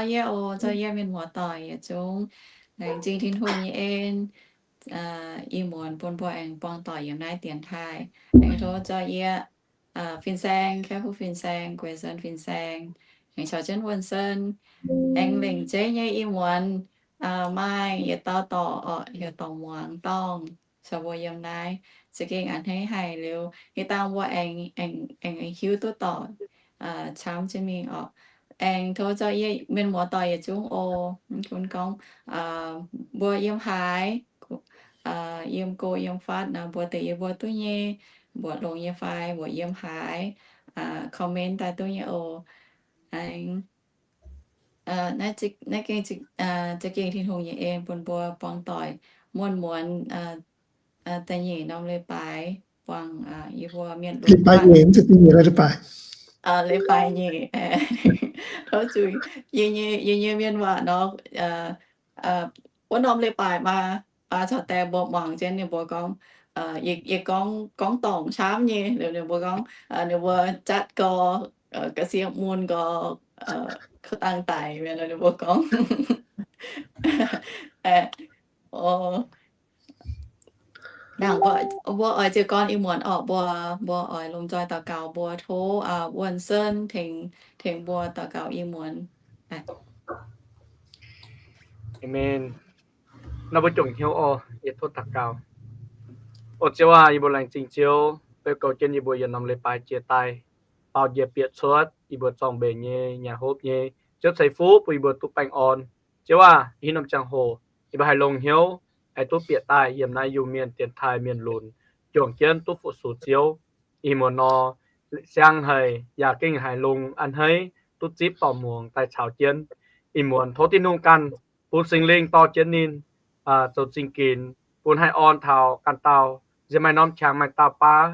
Yie oc, nzoih yie mienh muoz-doic yietc zungv, laengz zingh Tin-Hungh nyei en, ih muonz bun mbuo aengx buangh doic yiem naaiv dienx taaih. Aengx tov nzoih yie, fin-saeng, Kaiv Fuqv fin-saeng, Guei Sen fin-saeng, aengx caux jienv Wuonh Sen, aengx lengc jeiv nyei ih muonz maaih yietc dauh dorc orqc, yietc dorc muangx dorngh caux mbuo yiem naaiv, za'gengh a'hneiv haic liuz, yie dangh mbuo aengx, aengx hiuv duqv dorc camv jienv mingh orqc. Aengx tov nzoih yie mienh muoz-doic yietc zungv oc, bun gorngv mbuo yiem haaix, yiem go yiem fatv naaic, mbuo deix yie mbuo duqv nyei, mbuoqc longx nyei fai mbuoqc yiem haaix, comment daaih duqv nyei oc. Aengx naaiv za'gengh Tin-Hungh nyei en bun mbuo buangh doic muonz-muonz da'nyeic norm leiz-baaix buangh yie mbuo mienh lunx, leiz-baaix nyeic, tov zuqc yie nyei mienh waac nor, wuov norm leiz-baac maa, maa caux die mbuo muangx jienv ninh mbuo gorngv, yie gorngv, gorngv dorngc camv nyei, liuz ninh mbuo gorngv ninh mbuo zatv gau, ga'sie mun gau, kuv dangh daic mi'aqv, ninh mbuo gorngv. Mbuo oix jiez gorn ih muonz orqc, mbuo, mbuo oix lomh nzoih daux gaux, mbuo tov Wuonh Sen tengx, tengx mbuo daux gaux ih muonz. Aamen. Nor mbuo juangc hnyouv oc, yie tov daux gaux. O Ziouv aah, yie mbuo laengz zingh Ziouv beu goux jienv yie mbuo yietc norm leiz-baaix jiex daaih, baaux njiec bieqc cuotv yie mbuo zorng-mbenc nyei, nyanc hopv nyei. Ziouv ceix fuqv bun yie mbuo duqv baengh orn. Ziouv aah, yiem norm ziangh hoc yie mbuo haih longx hnyouv, haih duqv bieqc daaih yiem naaiv Iu-Mienh dienx taaih mienh lunx, juangc jienv duqv fu-sux Ziouv. Ih muonz nor, siang haic yaac gengh haiz longx a'hneiv, duqv zipv dorh muangx daaih caux jienv. Ih muonz tov Tin-Hungh ganh bun Singx Lingh dorh jienv ninh zoux zingh ginx, bun haih orn taux ganh dauh, nziex maaih norm qangx maaih dauh baav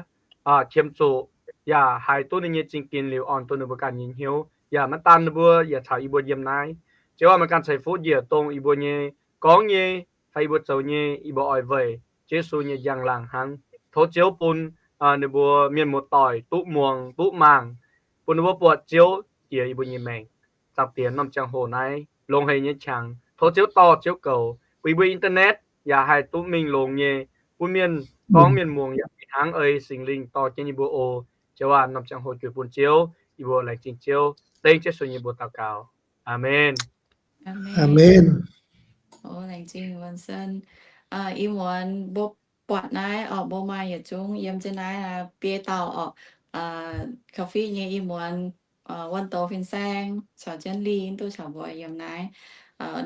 qiemx zuqc, yaac haiz duqv ninh nyei zingh ginx liuz orn dongh ninh mbuo ganh nyei hnyouv, yaac maiv daan ninh mbuo, yaac caux yie mbuo yiem naaiv. Ziouv aah, meih ganh ceix fuqv njiec dongh yie mbuo nyei gorngv nyei fai yie mbuo zoux nyei, yie mbuo oix weic Yesu nyei njang-laangc hnangv. Tov Ziouv bun ninh mbuo mienh muoz-doic duqv muangx duqv mangc, bun ninh mbuo buatc Ziouv jiex yie mbuo nyei maengc. Zaangc Diex, norm ziangh hoc naaiv longx haic nyei qangx, tov Ziouv dorh Ziouv goux, bun yie mbuo internet yaac haih duqv mingh longx nyei, bun mienh gorngv mienh muangx yaac fih hnangv ei Singx Lingh dorh jienv yie mbuo oc. Ziouv aah, norm ziangh hoc juix bun Ziouv, yie mbuo laengz zingh Ziouv, dengv Yesu nyei mbuox daux gaux. Aamen. Aamen. Laengz zingh Wuonh Sen. Ih muonz mbuo buatc naaiv orqc, mbuo maaih yietc zungv yiem jienv naaiv biei dauh orqc, Kaux Fiqv nyei ih muonz, Wuonh Douz fin-saeng caux jienv Lingh duqv caux mbuo yiem naaiv.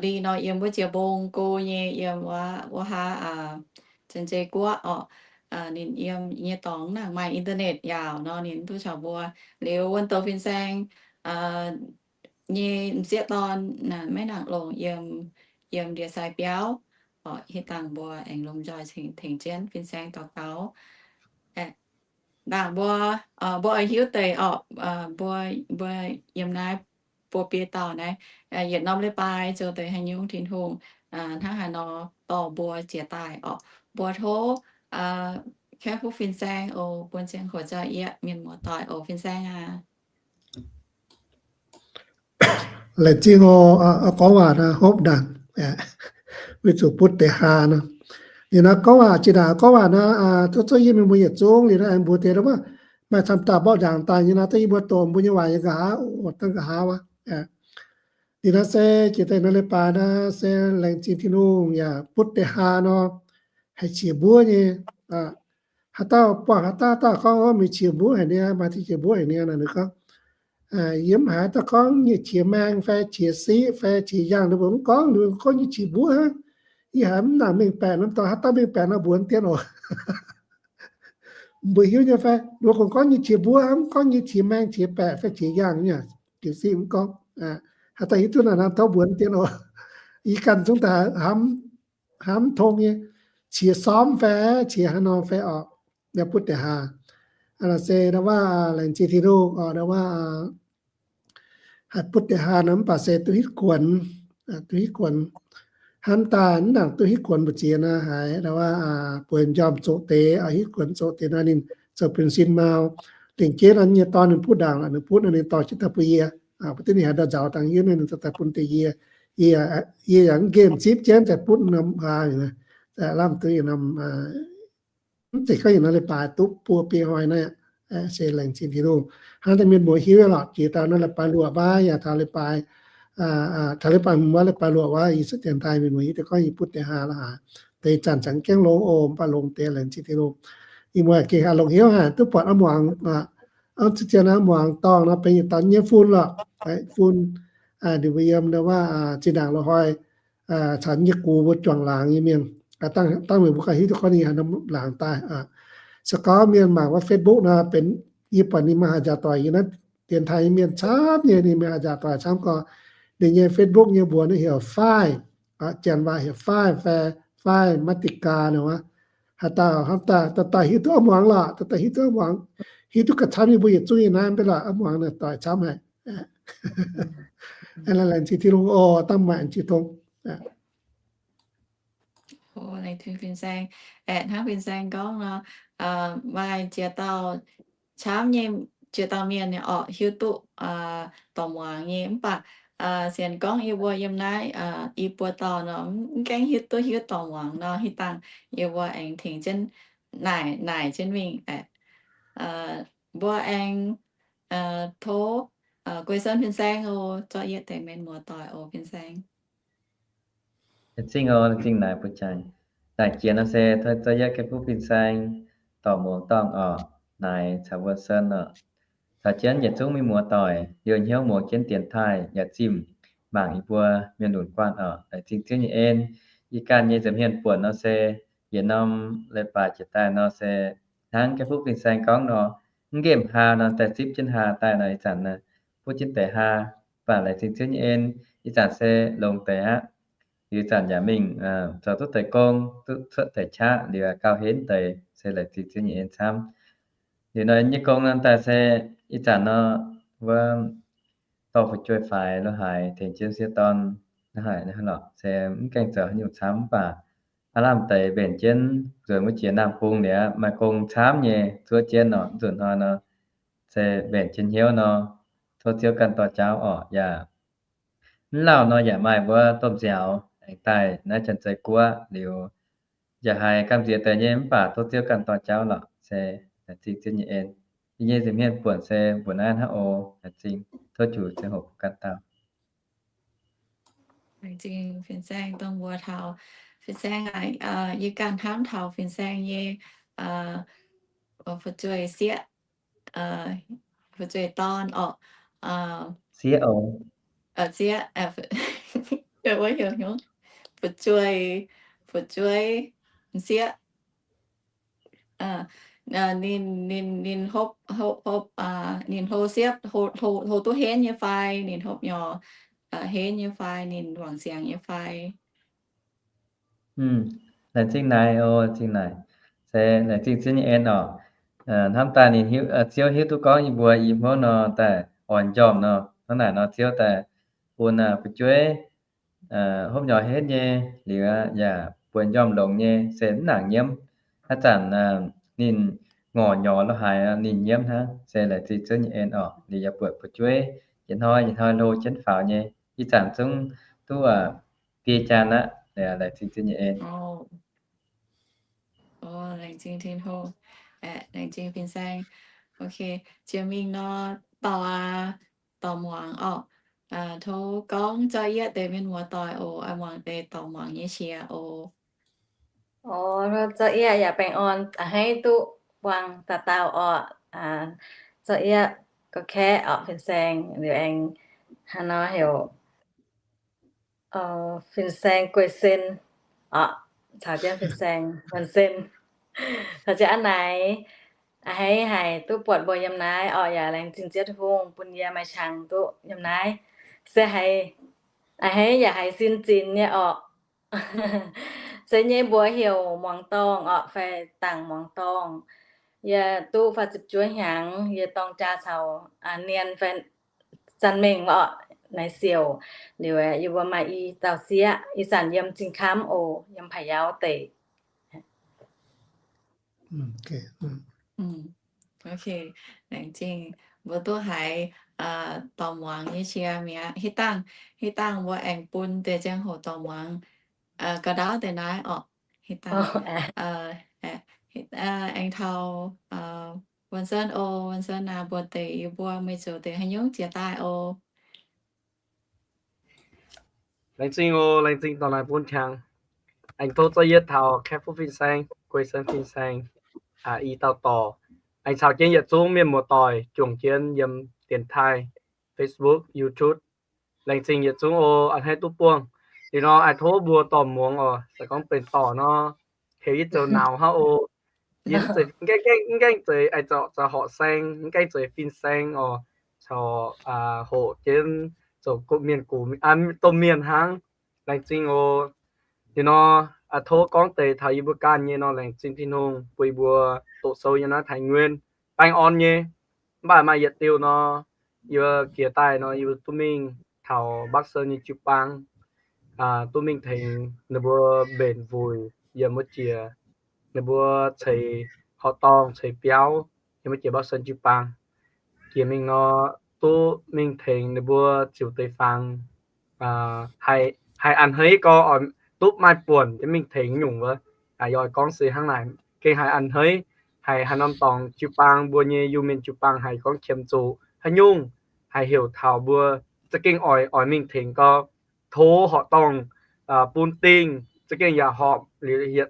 Lingh nor yiem wuov jiex mbong go nyei, yiem wuov, wuov haav, Janx-Zei Guoqv orqc. Ninh yiem nyei dorngx nangc maaih internet yaauc nor, ninh duqv caux mbuo. Liuz Wuonh Douz fin-saeng nyei m'sieqv dorn maiv nangc longc, yiem, yiem ndie-sai biauv. Orqc, hitv dangh mbuo aengx lomh nzoih tengx jienv fin-saeng daux gaux. Ndaangc mbuo, mbuo oix hiuv deix orqc, mbuo, mbuo yiem naaiv buo biei dauh naaiv, yietc norm leiz-baaix zoux deix haaix nyungc Tin-Hungh hnangv haaix nor dorh mbuo jiex daaih orqc. Mbuo tov Kaiv Fuqv fin-saeng oc, bun ziangh hoc nzoih yie mienh muoz-doic oc, fin-saeng aah. Laengz zingh oc, gorngv waac naaiv hopv ndaangc, weic zuqc butv deix haa nor. Liuz naaiv gorngv waac, jiex ndaangc gorngv waac naaiv, tov zungv yie mienh mbuo yietc zungv liuz naaiv aengx mbuox deix wuov, maaih camv dauh mborqv ndaangc daaih nyei naaiv, daaih yie mbuo doqc mbuo nyei waac yaac nqa'haav, daaih nqa'haav wuov. Liuz naaiv se jiex daaih nor leiz-baaix naaiv se laengz zingh Tin-Hungh yaac butv deix haa nor, haiz qiex mbuov nyei. Haaix dauh buangh haaix dauh, dauh gorngv mingh qiex mbuov haic niaa, maaih diuh qiex mbuov haic niaa, ninh gorngv, yie mv haiz dauh gorngv nyei qiex maeng fai qiex siqv fai qiex yaangh, ninh mbuo mv gorngv, ninh mbuo gorngv nyei qiex mbuov hnangv. Yie haiz mv nangc mengh baeqc norm dorngx, haaix dauh mengh baeqc nor mbuox dien oc. Mbuo hiuv nyei fai, ninh mbuo kungx gorngv nyei qiex mbuov, mv gorngv nyei qiex maeng qiex baeqc fai qiex yaangh nyei, qiex siqv mv gorngv. Haaix dauh hiuv duqv naaic nor tov mbuox dien oc. Yie ganh zungv daaih hnamv, hnamv tong nyei, qiex sormv fai qiex haaix nor fai orqc, yaac butv deix haa. Aa, se ndau waac laengz zingh Tin-Hungh orqc, ndau waac haih butv deix haa nor mv baac se duqv hitv guonx, duqv hitv guonx. Hnamv daaih mv nangc duqv hitv guonx mbu'ziex naaiv haiz ndau waac bueix m'njormh zoqc deix, hitv guonx zoqc deix naaiv ninh zoux benx sin mau. Lengc jeiv naaiv nyei dorn ninh butv ndaangc lorqc, ninh butv naaiv ninh dorh jienv daaih bun yie. Mv baac duqv ninh haaix dauh nzaaux dangh yie, ninh daaih bun deix yie, yie yaac mv nqemh zipv jienv daaih butv norm hlaax, lamh duqv yietc norm, mv zeiz gorngv yietc norm leiz-baaix duqv buo biei hnoi naaiv. Se laengz zingh Tin-Hungh hnangv deix mienh muoz hiuv lorqc, jiex dauh norm leiz-baaix luoqc wuov yaac taux leiz-baaix, taux leiz-baaix hmz wuov, leiz-baaix luoqc wuov, yie se dienx taaih mienh muoz hiuv deix gorngv yie butv deix hlaax la'haaix. Deix zanc zangc gaengh longx oc, mv baac longx deix laengz zingh Tin-Hungh. Ih muonz gengh haih longc hnyouv haic, duqv buatc a'muangx, a'muangx ziex dienx a'muangx dorngh nor benx yietc dauh nyei fun lorqc, fun, ninh mbuo yiem wuov zinh ndaangc loz-hnoi caux nyei gux mbuo juangc laangz nyei mienh. Dangh meih mbuo gauh hiuv duqv gorngv ninh haaix norm laangz daaih. Se gorngv mienh mangc wuov Facebook nor, benx yie buatc ninh maaih haaix nzaaux doic yiem naaiv dienx taaih nyei mienh camv nyei, ninh maaih haaix nzaaux doic camv gorx. Ninh nyei Facebook nyei mbuox naaiv heuc Faaiv, janx waac heuc Faaiv, Faaiv, Faaiv Maiv Dinh Gaa nor wuov. Haaix dauh, haaix dauh, dauh dauh hiuv duqv a'muangx lorqc, dauh dauh hiuv duqv a'muangz, hiuv duqv gauh camv nyei mbuo yietc zungv yiem naaiv mv baac lorqc, a'muangx naaic doic camv haic. Laengz zingh Tin-Hungh oc, dangh maaic zingh tong. Laengz zingh fin-saeng. Aeqv, hnangv fin-saeng gorngv nor, maaih jiex dauh camv nyei, jiex dauh mienh nyei orqc, hiuv duqv dorh muangx nyei. Mv baac sienx gorngv yie mbuo yiem naaiv i buo dauh nor, mv gaengh hiuv duqv hiuv dorh muangx nor, hitv dangh yie mbuo aengx tengx jienv naaic, naaic jienv mingh. Mbuo aengx tov Guei Sen fin-saeng oc, zorqv yietv deix mienh muoz-doic oc, fin-saeng. Zingh oc, zingh naaic buo jaax. Naaic jiex nor se tov zorqv yietv gaeqv fuqv fin-saeng dorh muangx dorngh oc, naaic caux mbuo Sen oc. Caux jienv yietc zungv mienh muoz-doic liouh hnyouv muangx jienv dienx taaih yaac zimh mangc yie mbuo mienh lunc guanh oc. Laengz zingh Ziouv nyei en, yie ganh nyei nza'hmien buonc nor se yietc norm leiz-baac jiex daaih nor se hnangv gaeqv fuqv fin-saeng gorngv nor, mv nqemh haa nor daaih zipv jienv haa daaih nor ih zanc butv jienv deix haa, mv baac laengz zingh Ziouv nyei en, ih zanc se longx deix aqv. Liuz ih zanc yaac mingh zoux duqv deix gong, duqv cuotv deix qaqv liuz gauh henv deix, se laengz zingh Ziouv nyei en camv. Liuz nor nyei gong nor daaih se ih zanc nor wuov dorh fu'jueiv faix lo haaix tengx jienv sieqv dorn lo haaix lorqc, se mv gaengh zoux haaix nyungc camv, mv baac aav lamh deix mbenc jienv nzuonx wuov jiex Naamh Bung liuz maaih gong camv nyei zuov jienv nor, nzunc hnoi nor se mbenc jienv hnyouv nor, tov Ziouv ganh dorh jauv orqc. Yaac mv lauh nor yaac maaih mbuo domh nziaaux aengx daaih naaiv Janx-Zei Guoqv liuz, yaac haiz gamh nziex deix nyei, mv baac tov Ziouv ganh dorh jauv lorqc. Se laengz zingh Ziouv nyei en. Yie nyei nza'hmien buonc se mbuoqc naaiv hnangv oc. Laengz zingh, tov Ziouv Ziouv hoqc ganh dauh. Laengz zingh fin-saeng dongh mbuox taux fin-saeng aqv. Yie ganh hnamv taux fin-saeng nyei fu'jueiv sieqv, fu'jueiv dorn orqc. Sieqv oc. Sieqv, wuov heuc hnyouv fu'jueiv, fu'jueiv sieqv. Ninh, ninh, ninh hopv, hopv, hopv, ninh hlo siepv, hlo, hlo, hlo duqv henv nyei fai, ninh hopv nyorx henv nyei fai, ninh wangc siangx nyei fai. Laengz zingh naaic oc, zingh naaic. Se laengz zingh Ziouv nyei en orqc. Hnamv daaih ninh hiuv, Ziouv hiuv duqv gorngv yie mbuo i hmuangv nor daaih orn njormh nor, hnangv naaic nor Ziouv daaih bun fu'jueiv hopv nyorx henv nyei liuz yaac bueix njormh longx nyei, se mv nangc nyiemv. Haaix zanc ninh ngorc nyorx lo haaix ninh nyiemv hnangv, se laengz zingh Ziouv nyei en orqc. Liuz yaac buatc fu'jueiv yietc hnoi yietc hnoi hlo jienv faaux nyei, ih zanc zungv duqv biei jaan aqv. Laengz zingh Ziouv nyei en. Laengz zingh Tin-Hungh. Laengz zingh fin-saeng. Ok, jiex mingh nor, dorh, dorh muangx orqc. Tov gorngv zorqv yieqv deix mienh muoz-doic oc, muangx deix dorh muangx nyei qiex oc. Oc, zorqv yieqv yaac baengh orn a'hneiv duqv buangh dauh dauh orqc. Zorqv yieqv gorqv-kaeqv orqc, fin-saeng liuz aengx haaix nor heuc fin-saeng Guei Sen orqc, caux jienv fin-saeng Guei Sen, caux jienv a'naaiv, a'hneiv haic duqv buatc mbuo yiem naaiv orqc. Yaac laengz zingh Ziouv Tin-Hungh bun yie maaih qangx duqv yiem naaiv. Se haiz, a'hneiv yaac haiz sin zinx nyei orqc. Se nyei mbuox heuc muangx dorngh orqc fai dangc muangx dorngh. Yie duqv faah ziepc juov hnyangx, yie dorng jaa caux nien fai zanc mengh orqc naaiv siouc. Liuz yie mbuo maaih i dauh sieqv, ih zanc yiem Zingh-Kamv oc, yiem Paa-Yauv deic. Ok, laengz zingh mbuo duqv haiz dorh muangx nyei qiex mi'aqv. Hitv dangh, hitv dangh mbuo aengx bun deix ziangh hoc dorh muangx ga'ndaauv deix naaiv orqc. Hitv dangh aengx taux Vincent oc. Vincent aac, mbuox deix yie mbuo meih zoux deix haaix nyungc jiex daaih oc. Laengz zingh oc, laengz zingh dorh naaiv bun qangx. Aengx tov zorqv yietv taux Kaiv Fuv fin-saeng, Guei Sen fin-saeng, i dauh dorc, aengx caux jienv yietc zungv mienh muoz-doic juangc jienv yiem dienx taaih, Facebook, YouTube. Laengz zingh yietc zungv oc, a'hneiv duqv buangh. Liuz nor, a'hneiv tov mbuo dorh muangx oc. Se gorngv benx dorc nor, heuc yie zoux nauz hnangv oc. Yie mv zeiz, mv gaengh zeiz, a'hneiv zorc horqc saeng, mv gaengh zeiz fin-saeng oc. Corc hoqc jienv zoux mienh gux, domh mienh hnangv. Laengz zingh oc. Liuz nor, a'hneiv tov gorngv deix taux yie mbuo ganh nyei nor, laengz zingh Tin-Hungh bun yie mbuo doqc sou yiem naaiv Taiv Nguyen baengh orn nyei. Mv baac maaih yietc diuh nor, yie mbuo jiex daaih nor, yie mbuo duqv mingh taux Bắc Sơn nyei jiu-baang, duqv mingh tengx ninh mbuo mbenc wuic yiem wuov jiex, ninh mbuo ceix horqc dorngh ceix biauv yiem wuov jiex Bắc Sơn jiu-baang. Jiex mingh nor, duqv mingh tengx ninh mbuo ziux deix fangx, haiz a'hneiv gorx duqv maaih buonc jienv mingh tengx nyungc wuov. Yie oix gorngv se hnangv naaic, gengh haiz a'hneiv, haiz haaix norm dorngx jiu-baang mbuo nyei Iu-Mienh jiu-baang haiz gorngv qiemx zuqc haaix nyungc, haiz heuc taux mbuo za'gengh oix, oix mingh tengx gorx, tov horqc dorngh bun dingh, za'gengh yaac horpc,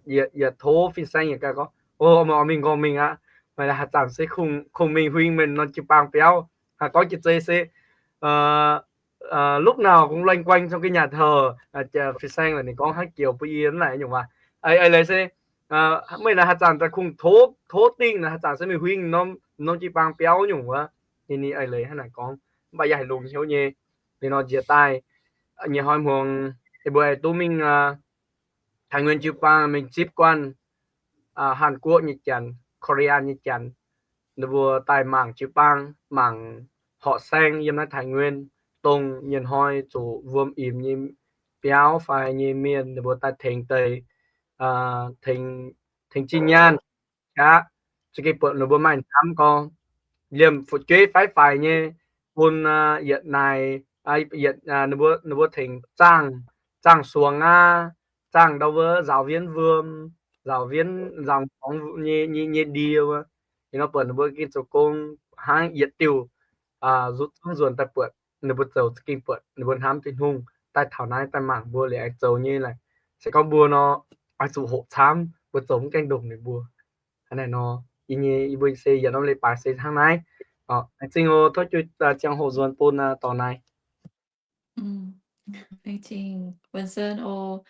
yietc tov fin-saeng yietc ganh gorngv, o, meih oix mingh nqorngv mingh aqv. Meih haaix zanc se kungx mingh huing mienh norm jiu-baang biauv. Haiz gorngv jiex zei se lúc nào cũng loanh quanh trong cái nhà thờ, fin-saeng laaix ninh gorngv hnangv joux bun yie mv naaic nyungc waac. Eix leiz se meih naaic haaix zanc daaih kungx tov, tov dingh naaic haaix zanc se mingh huing norm jiu-baang biauv nyungc wuov. Ninh, ninh eix leiz hnangv naaic gorngv, mv baac yie haiz longx hnyouv nyei. Liuz nor njiec daaih nyei hnoi hmuangx, yie mbuo aengx duqv mingh Taiv Nguyen jiu-baang mingh zipv guanh Hàn Quốc nyei janx, Korea nyei janx, ninh mbuo daaih mangc jiu-baang, mangc horqc saeng yiem naaiv Taiv Nguyen, dongh nyei hnoi zuqc wuom imx nyei biauv fai nyei mienh, ninh mbuo daaih tengx deix, tengx zinh nyaanh aqv. Za'gengh buatc ninh mbuo maaih hnamv gorngv liemh fu'jueiv faix-faix nyei bun yietc naaic, yietc ninh mbuo, ninh mbuo tengx zaangh, zaangh suonx aqv, zaangh ndau wuov nzaaux wienv wuom, nzaaux wienv, nzaaux hmuangx nyei, nyei ndie wuov. Liuz nor buatc ninh mbuo gengh zoux gong hnangv yietc diuh, zuqc zungv nzuonx daaih buatc ninh mbuo zoux za'gengh buatc ninh mbuo hnamv Tin-Hungh daaih taux naaiv daaih mangc mbuo liuz aengx zoux nyei laaix. Se gorngv mbuo nor, oix zuqc hoqc camv, mbuo zoux mv gaengh ndongc ninh mbuo. Hnangv naaiv nor, yie nyei, yie mbuo se yietc norm leiz-baaix se hnangv naaiv. Laengz zingh oc, tov jiu ziangh hoc nzuonx bun dorc naaiv. Laengz zingh Vincent oc.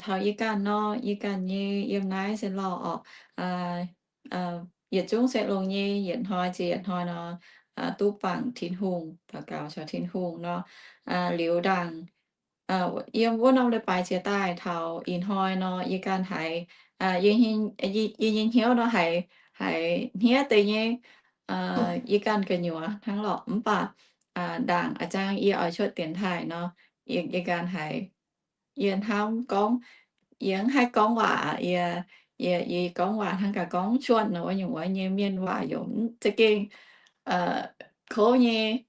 Taux yie ganh nor, yie ganh nyei yiem naaiv se lorh orqc. Yietc zungv se longx nyei, yietc hnoi ziouc yietc hnoi nor, duqv bangc Tin-Hungh, daux gaux caux Tin-Hungh nor. Liuz ndaangc yiem wuov norm leiz-baaix jiex daaih taux ih hnoi nor, yie ganh haiz, yie nyei hnyouv nor haiz, haiz hniev deix nyei, yie ganh gu'nyuoz hnangv lorqc. Mv baac ndaangc a'jang yie oix cuotv dienx taaih nor, yie ganh haiz, yie hnamv gorngv, yie mv haih gorngv waac, yie, yie, yie gorngv waac hnangv gaax gorngv cuotv nor, wuov nyungc wuov nyei mienh waac yaac mv za'gengh kouv nyei.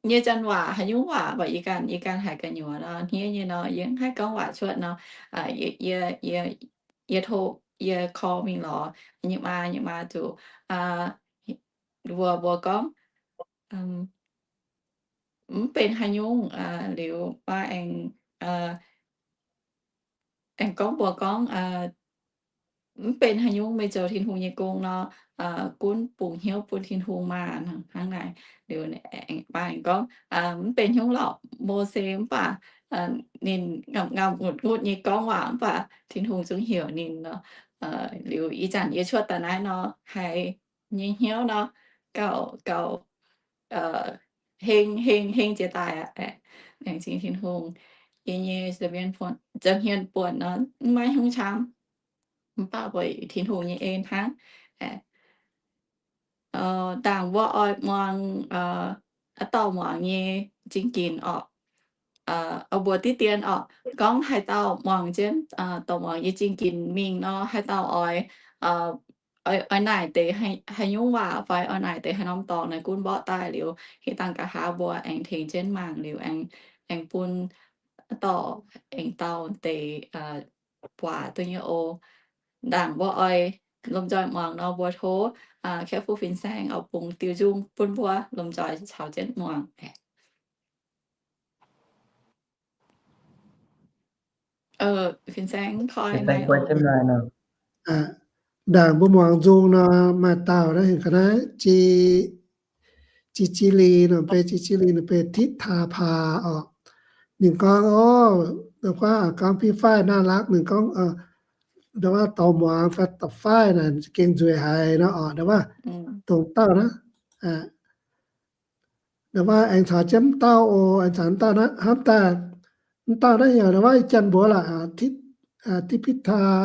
Nyei janx waac haaix nyungc waac, mv baac yie ganh, yie ganh haiz gu'nyuoz nor, hniev nyei nor, yie mv haih gorngv waac cuotv nor, yie, yie, yie tov, yie call mingh lorz nyei maa, nyei maa zuqc mbuox, mbuox gorngv mv benx haaix nyungc. Liuz maa aengx, aengx gorngv mbuox gorngv, mv benx haaix nyungc, meih zoux Tin-Hungh nyei gong nor, gunv bungx hnyouv bun Tin-Hungh maah, hnangv naaic. Liuz maa aengx gorngv, mv benx haaix nyungc lorqc, Mose mv baac ninh ngaamv ngaamv ngutv ngutv nyei gorngv waac mv baac Tin-Hungh zungv heuc ninh nor. Liuz ih zanc yie cuotv daaih naaiv nor, haiz nyei hnyouv nor, gauh, gauh heng, heng, heng jiex daaih aqv. Laengz zingh Tin-Hungh, yie nyei nza'hmien buonc nor mv maaih hnyouv camv, mv baac weic Tin-Hungh nyei en hnangv. Ndaangc mbuo oix muangx, aa, dauh muangx nyei zingh ginx orqc. Mbuox diqv dien orqc, gorngv haaix dauh muangx jienv dorc muangx nyei zingh ginx mingh nor, haaix dauh oix oix naaic deix haaix nyungc waac fai oix naaic deix haaix norm dorngx naaic gunv mborqv daaih liuz, hitv dangh nqa'haav mbuo aengx tengx jienv mangc liuz aengx, aengx bun dorh aengx dauh deix waac duqv nyei oc. Ndaangc mbuo oix lomh nzoih muangx nor, mbuo tov Kepv Fuqv fin-saeng oix bungx diuh nzung bun mbuo lomh nzoih caux jienv muangx. Fin-saeng koi maiv oc. Ndaangc mbuo muangx nzung nor, maaih dauh naaiv heuc ga'naaiv Ji, Ji Ji Li nor, beiv Ji Ji Li nor, beiv Titv Taa Paa oc. Ninh gorngv, o, gorngv, gorngv P five naaiv lakv, ninh gorngv, ndau wuov dorh muangx fai da'faih naaic gengh nzueic haic nor oc, ndau wuov dongh dauh naaiv. Ndau wuov aengx caux jienv m'dauh oc, aengx caux m'dauh naaiv, hnamv daaih m'dauh naaiv heuc ndau wuov ih janx mbuox laaix, Titv, Titv Pitv Taa,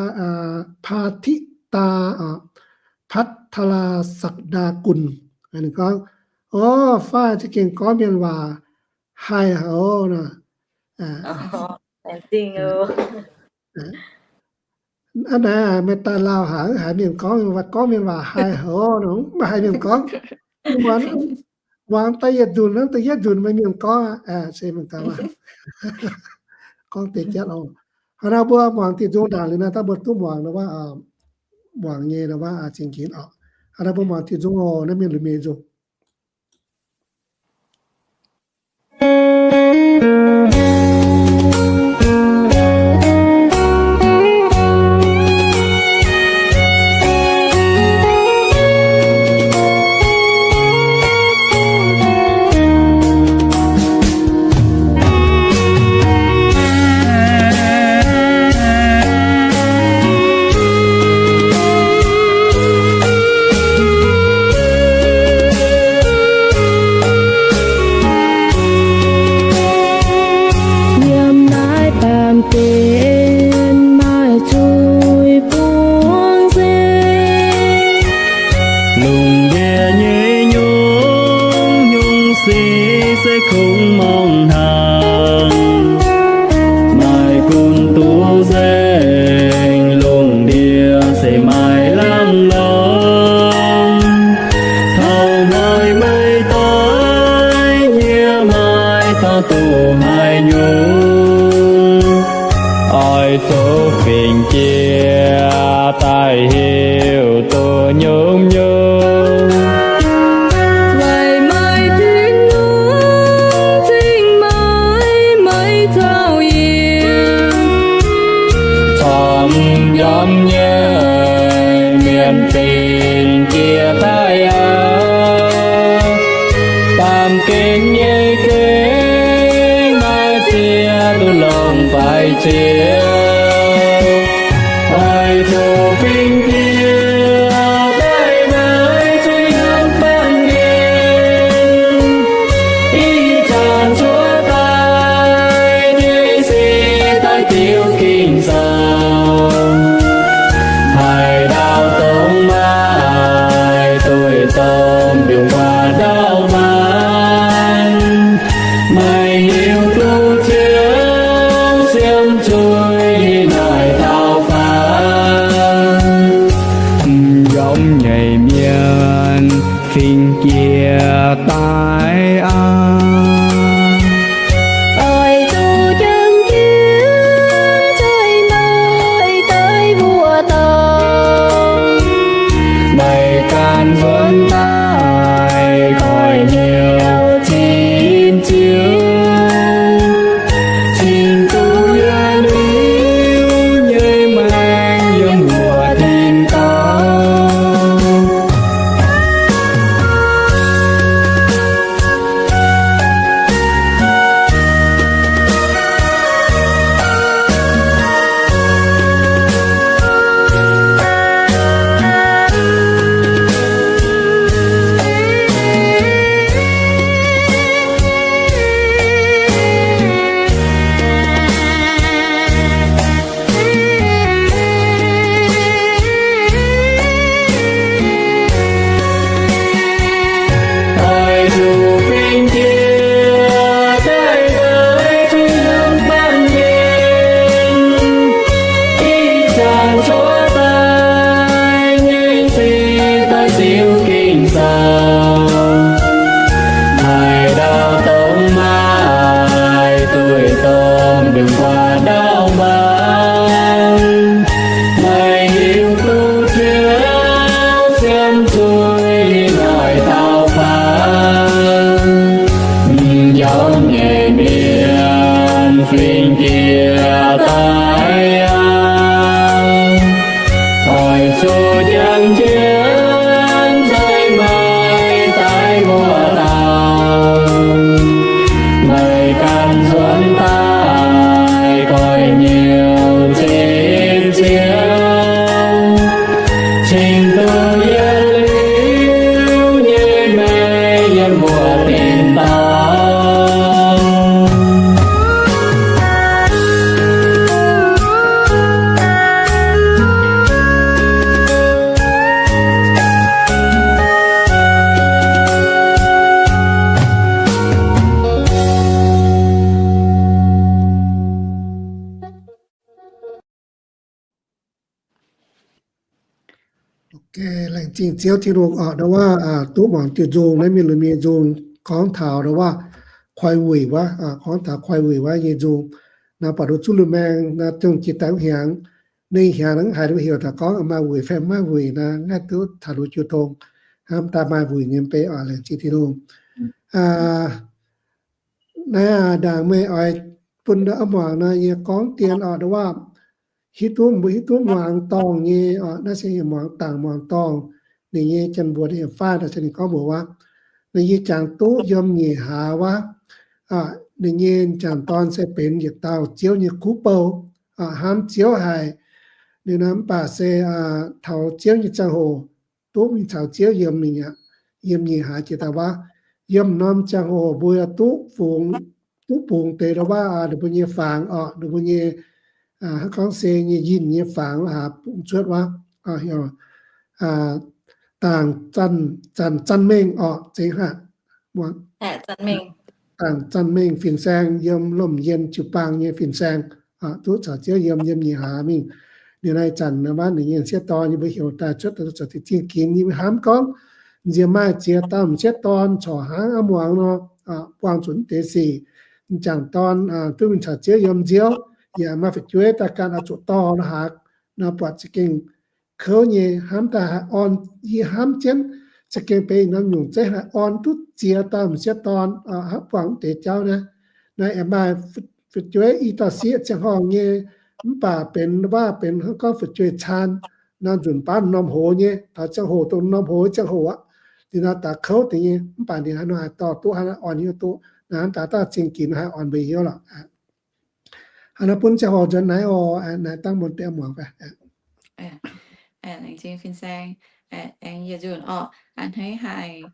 Paa Titv Taa, Patv Taa Laa Sakv Ndaa Gunv. Ninh gorngv, o, faih za'gengh gorngv mienh waac haih hoc nor. Hnangv naaiv meih daaih lauh haic, haiz mienh gorngv, gorngv mienh waac haih hoc nor, maiv haih mienh gorngv. Muangx da'yietv nzunc, da'yietv nzunc meih mienh gorngv aqv, se mienh gorngv, gorngv deix jatv oc. Hnangv naaiv mbuo muangx diuh nzung ndaangc liuz naaiv, daaih mbuo duqv muangx wuov, muangx nyei wuov zingh ginx oc. Hnangv naaiv mbuo muangx diuh nzung oc, naaiv mienh lunx mienh nzung. Yiem naaiv baamh gen maaih zuiz bungx nzengc. Lungh ndiev nyei nyungc-nyungc sic se kungx morngh hnaangx. Maaih gunv duqv nzengc lungh ndiev se maaih laangh lorngx. Taux hnoi meih doix nyie maaih taux doqc haaix nyungc, oix zuqc fingx jiex daaih heuc duqv nyomc nyomc. Weic maaih Tin-Hungh cingx meih, meih zaux yiem, corc m'njormh nyei mienh fingx jiex daaih aqv. Baamh gen nyei gengh maaih ziex duqv longc faix ziouc, oix zuqc fingx jiex daaih naaiv zuiz hnamv baamh gen. Ih zanc cuotv daaih nyei sic daaih diuc Ging-Sou, haaix dauh dongh maaih doic domh mbiungc guaax ndau maanc, meih hiuv duqv Ziouv siemv zuiz yiem naaic dauh faanx. M'njormh nyei mienh fingx jiex daaih aqv. Oix zuqc jangx jienv nzengc meih daaih mbuox dorngx, meih ganh nzuonx daaih koiv hnyouv cin Ziouv, cingx duqv yietc liuz nyei maengc yiem wuov tin-dorngh. Oix zuqc fingx jiex daaih naaiv zuiz hnamv baamh gen. Ih zanc cuotv daaih nyei sic Dongh ndongc waac ndau mbaang, meih hiuv duqv Ziouv sienx zuiz noic dauh faang, m'njormh nyeic mienh fingx Gieh daaih aqv. Oix zuqc jangx jienv nzengc meih daaih mbuo dauh, meih ganh nzuonx daaih goiv nyei zipv Ziouv, cingx duqv yietc liuz nyei meih yiem mbuo dinh dauh. Laengz zingh Ziouv Tin-Hungh oc, ndau wuov duqv muangx diuh nzung naaiv, mienh lunx mienh nzung gorngv taux ndau wuov koi wuic wuov, gorngv taux koi wuic wuov nyei nzung. Naaiv buatc nduqc zuqc lui maengx naaiv dongh jiex daaih hnyangx, ninh hnyangx hnangv haaix nor heuc taux gorngv maaih wuic fai mv maaih wuic naaiv, ngaih duqv taux nduqc jiu tong hnamv daaih maaih wuic nyei mv bei oc. Laengz zingh Tin-Hungh. Naaiv ndaangc meih oix bun aqv muangx naaiv yie gorngv dien oc, ndau wuov hiuv duqv, mbuo hiuv duqv muangx dorngh nyei oc. Naaiv se muangx dangc muangx dorngh, ninh nyei janx mbuox ninh heuc faah, ninh gorngv mbuox wuov, ninh nyei jangx duqv yiem nyic hlaax wuov, ninh nyei jangx dorn se benx yietc dauh Ziouv nyei kuv bou, hnamv Ziouv haic. Ninh mv baac se taux Ziouv nyei ziangh hoc duqv mingh caux Ziouv yiem mingh aqv. Yiem nyic hlaax jiex daaih wuov, yiem norm ziangh hoc mbuo duqv fungx, duqv bungx deix ndau wuov ninh mbuo nyei fangx oc, ninh mbuo nyei hnangv gorngv se nyei yinh nyei fangx la'haaix bungx cuotv wuov, heuc dangc zanc, zanc mengh oc, zengx haic. Dangc zanc mengh fin-saeng yiem lomh njien jiu-baang nyei fin-saeng, duqv caux Ziouv yiem, yiem nyic hlaax mingh. Liuz naaiv zanc naaiv wuov ninh nyei sieqv dorn yie mbuo heuc daaih cuotv daaih zoux deix zingh ginx, yie mbuo hnamv gorngv nziex maaih ziex dauh m'sieqv dorn corc hnangv aqv muangx nor, buangh zuqc deix sic, m'jangc dorn duqv mingh caux Ziouv yiem nziouv, yaac maaih fu'jueiv daaih ganh oix zuqc dorh la'haaix nor, buatc za'gengh kouv nyei, hnamv daaih haih orn. Yie hnamv jienv za'gengh benx norm nyungc zeiv haih orn duqv ziex dauh m'sieqv dorn hnangv buangh deix jauv naaiv. Naaiv aengx maaih fu'jueiv i dauh sieqv ziangh horngh nyei, mv baac benx waac benx hnangv gorngv fu'jueiv caan nor, nzunc baav norm hoz nyei, taux ziangh hoc dongh norm hoz ziangh hoc aqv. Ninh nor daaih kouv deix nyei, mv baac ninh haaix nor haih dorh duqv, haaix nor orn hiuv duqv, naaiv daaih dauh zingh ginx haih orn mbuo hnyouv lorqc. Hnangv naaiv bun ziangh hoc nzuonx naaiv oc, naaiv dangh muonz deix muangx fai. Laengz zingh fin-saeng, aengx yietc nzunc orqc, a'hneiv haic,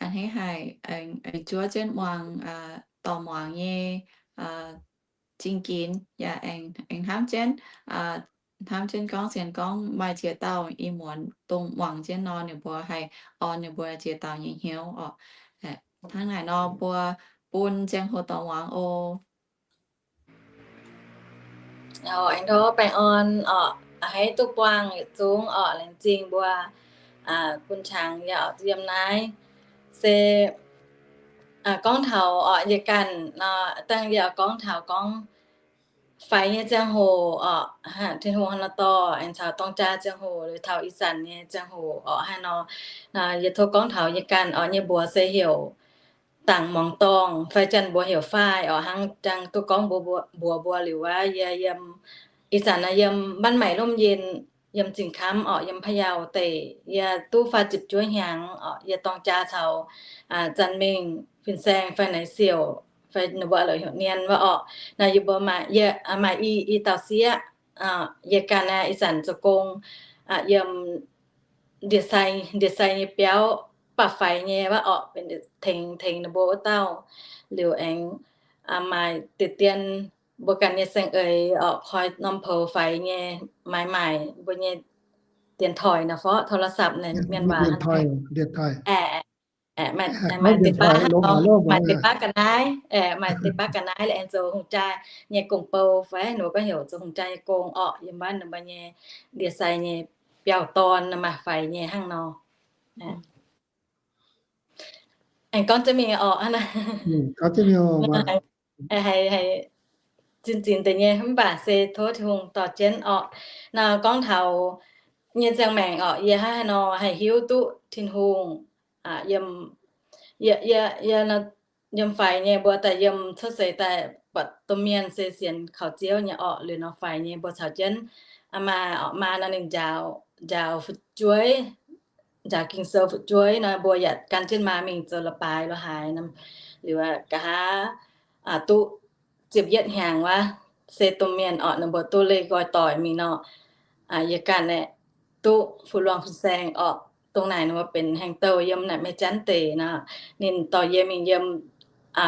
a'hneiv haic, aengx zuov jienv muangx dorh muangx nyei zingh ginx, yaac aengx hnamv jienv, hnamv jienv gorngv sienx gorngv maaih ziex dauh ih muonz dongh muangx jienv nor, ninh mbuo haih orn ninh mbuo ziex dauh nyei hnyouv orqc. Hnangv naaic nor mbuo bun ziangh hoc dorh muangx oc. Aengx nduov baengh orn orqc, haiz duqv buangh yietc zungv orqc, laengz zingh mbuo bun qangx yaac yiem naaiv. Se gorngv taux orqc, yie ganh dangh yie gorngv taux gorngv faix nyei ziangh hoc orqc, Tin-Hungh haaix nor dorh aengx caux dorng jaa ziangh hoc, liuz taux ih zanc nyei ziangh hoc orqc, haaix nor, yie tov gorngv taux yie ganh orqc, yie mbuox se heuc dangc muangx dorngh, fai janx mbuox heuc faai orqc, hnangv jangx duqv gorngv mbuox mbuox mbuo liuz wuov, yie yiem ih zanc naaiv yiem Mbanc Maaic Lomh Njien, yiem Zingh Kamv orqc, yiem Payau deic. Yie duqv faah ziepc juov hnyangx orqc, yie dorng jaa caux Zanc Mengh fin-saeng fai Naaiv Siouc fai ninh mbuo la'heuc Nien wuov orqc. Naaiv yie mbuo maaih, yie maaih i, i dauh sieqv, yie ganh naaiv ih zanc zoux gong yiem ndie-sai, ndie-sai nyei biauv, baac faix nyei wuov orqc, benx tengx, tengx ninh mbuo wuov dauh. Liuz aengx maaih deix dien mbuo ganh nyei saeng-eix orqc, koi norm poux faix nyei, maaiz maaic mbuo nyei điện thoại naaiv fai โทรศัพท์ naaiv mienh waac. Maaih deix baav ga'naaiv, maaih deix baav ga'naaiv la'aengx zoux hungh jaa nyei gong-bou fai ninh mbuo gorngv heuc zoux hungh jaa nyei gong orqc, yiem wuov ninh mbuo nyei ndie-sai nyei biauv-dorn maaih faix nyei hnangv nor. Aengx gorngv jienv mingh orqc, gorngv jienv mingh orqc. haiz, haiz zinh zinx deix nyei, mv baac se tov Tin-Hungh dorh jienv orqc. Nor gorngv taux nyei ziangh maengc orqc, yie hnangv haaix nor haih hiuv duqv Tin-Hungh yiem, yie, yie, yie, yiem faix nyei mbuo daaih yiem cuotv seix daaih buatc domh mienh se sienx kaux Ziouv nyei orqc. Liuz nor faix nyei mbuo caux jienv aa maa orqc, maa nor ninh njaaux, njaaux fu'jueiv, njaaux Ging-Sou fu'jueiv nor, mbuo yaac gan jienv maa mingh zoux la'baaix lo haaix. Liuz nqa'haav duqv ziepc yietv hnyangx wuov, se domh mienh orqc, ninh mbuo duqv leih nqoi doic mingh nor, yie ganh aeqv, duqv fu luangh fin-saeng orqc. Dongh naaic ninh mbuo benx haengh douh yiem naaic Meiv Janv deic nor, ninh dorh yie mingh yiem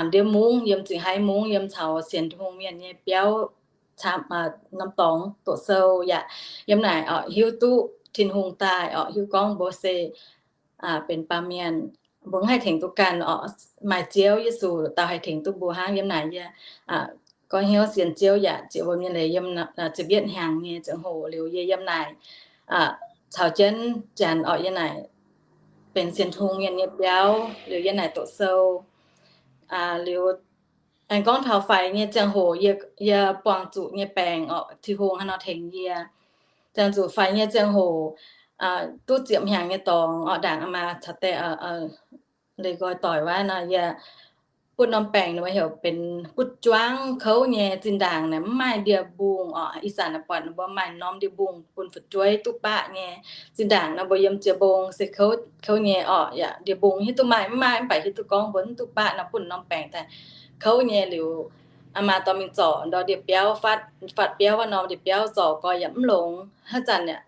ndiev mungv, yiem Zingh Haiv Mungv, yiem caux sienx Tin-Hungh mienh nyei biauv camv, norm dorngx doqc sou yaac yiem naaic orqc hiuv duqv Tin-Hungh daaih orqc, hiuv gorngv mbuo se benx baamh mienh, mbuo mv haih tengx duqv ganh orqc, maaih Ziouv Yesu dauh haih tengx duqv mbuo hnangv. Yiem naaic yie gorngv hnyouv sienx Ziouv yaac ziex wuom nyei leiz, yiem ziepc yietv hnyangx nyei ziangh hoc liuz yie yiem naaic caux jienv Janx orqc, yiem naaic benx sienx Tin-Hungh mienh nyei biauv liuz yiem naaic doqc sou. Liuz aengx gorngv taux faix nyei ziangh hoc yie, yie buangh zuqc nyei baengc orqc, Tin-Hungh hnangv nor tengx yie. Ziangh zuqc faix nyei ziangh hoc duqv ziepc hnyangx nyei dorngx orqc, ndaangc aa maa caux deix leih nqoi doic wuov nor, yie butv norm baengc ninh mbuo heuc benx butv juangv kouv nyei. Zinh ndaangc naaic mv maaih ndie-mbungh orqc, ih zanc naaic buatc ninh mbuo maaih norm ndie-mbungh bun fu'jueiv duqv baqv nyei. Zinh ndaangc nor mbuo yiem jiex mbong se kouv, kouv nyei orqc, yaac ndie-mbungh hiuv duqv maaih mv maaih, mv baac hiuv duqv gorngv mbuo mv duqv baqv nor bun norm baengc daaih kouv nyei. Liuz aa maa dorh mingh zorc ndor ndie-biauv, faatv, faatv biauv wuov norm ndie-biauv zorc nqoi yaac mv longx. Haaix zanc yaac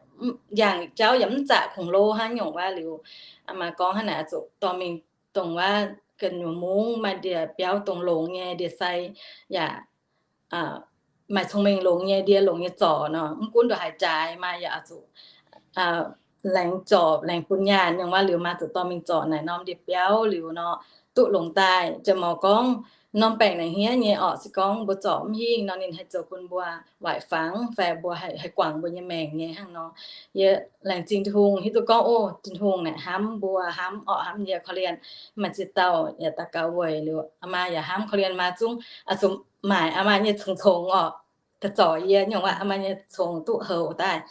yangh jauv yaac mv zaqc kungx lo hnangv nyungc wuov. Liuz aa maa gorngv hnangv naaic, zuqc dorh mingh dongh wuov ga'nyuoz mungv maaih ndie-biauv dongh longx nyei ndie-sai yaac maaih cong-mengh longx nyei ndie longx nyei zorc nor, mv gunv ndongc haaix jaaix maaih yaac zuqc laengz zorc laengz bun nyaanh nyungc wuov. Liuz maa zuqc dorh mingh zorc naaic norm ndie-biauv liuz nor, duqv longx daaih. Janx-mouc gorngv norm baengc naaic hniev nyei orqc, se gorngv mbuo zorc mv hingh nor ninh haih zoux bun mbuo waaic fangx fai mbuo haih guangc mbuo nyei maengc nyei hnangv nor. Yie laengz zingh Tin-Hungh hiuv duqv gorngv, o, Tin-Hungh naaic hnamv mbuo, hnamv orqc, hnamv yie korv-lienh. Maaih ziex dauh yaac daux gaux weic liuz, maa yaac hnamv korv-lienh, maa zungv zuqc maaic maa nyei congx-congx orqc, daaih zorc yie nyungc waac, maa nyei congx duqv houx daaih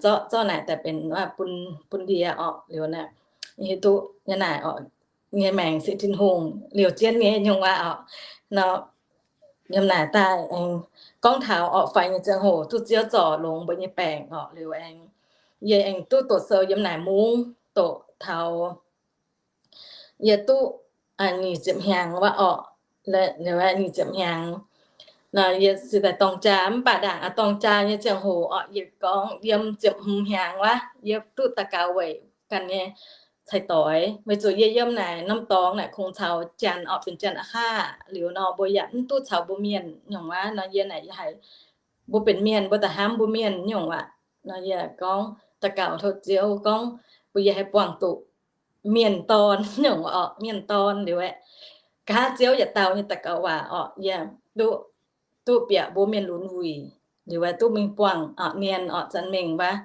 zorqv, zorqv naaic daaih benx bun, bun ndie orqc. Liuz naaic hiuv duqv nyei naaic orqc, nyei maengc se Tin-Hungh liouh jienv nyei nyungc waac orqc. Nor yiem naaic daaih aengx gorngv taux orqc, faix nyei ziangh hoc duqv Ziouv zorc longx mbuo nyei baengc orqc. Liuz aengx yie aengx duqv doqc sou yiem naaic mungv doqc taux yie duqv nyic ziepc hnyangx waac orqc. Liuz nyic ziepc hnyangx nor yie se daaih dorng jaa, mv baac ndaangc a'dorng jaa nyei ziangh hoc orqc, yie gorngv yiem ziepc hmz hnyangx waac yie duqv daux gaux weic ganh nyei cai-doix, weic zuqc yie yiem naaic norm dorngx naaic kungx caux Janx orqc, benx Janx aqv. Liuz nor mbuo yaac mv duqv caux mbuo Mienh nyungc waac nor, yie naaic yie haiz mbuo benx Mienh mbuo daaih hnamv mbuo Mienh nyungc waac. Nor yie gorngv daux gaux tov Ziouv gorngv bun yie haih buangh duqv mienh dorn nyungc orqc, mienh dorn. Liuz aeqv, nqa'haav Ziouv yietc dauh nyei daux gaux waac orqc, yie duqv, duqv bieqc mbuo mienh lunx wuic. Liuz aeqv, duqv mingh buangh mienh orqc, zanc mingh waac.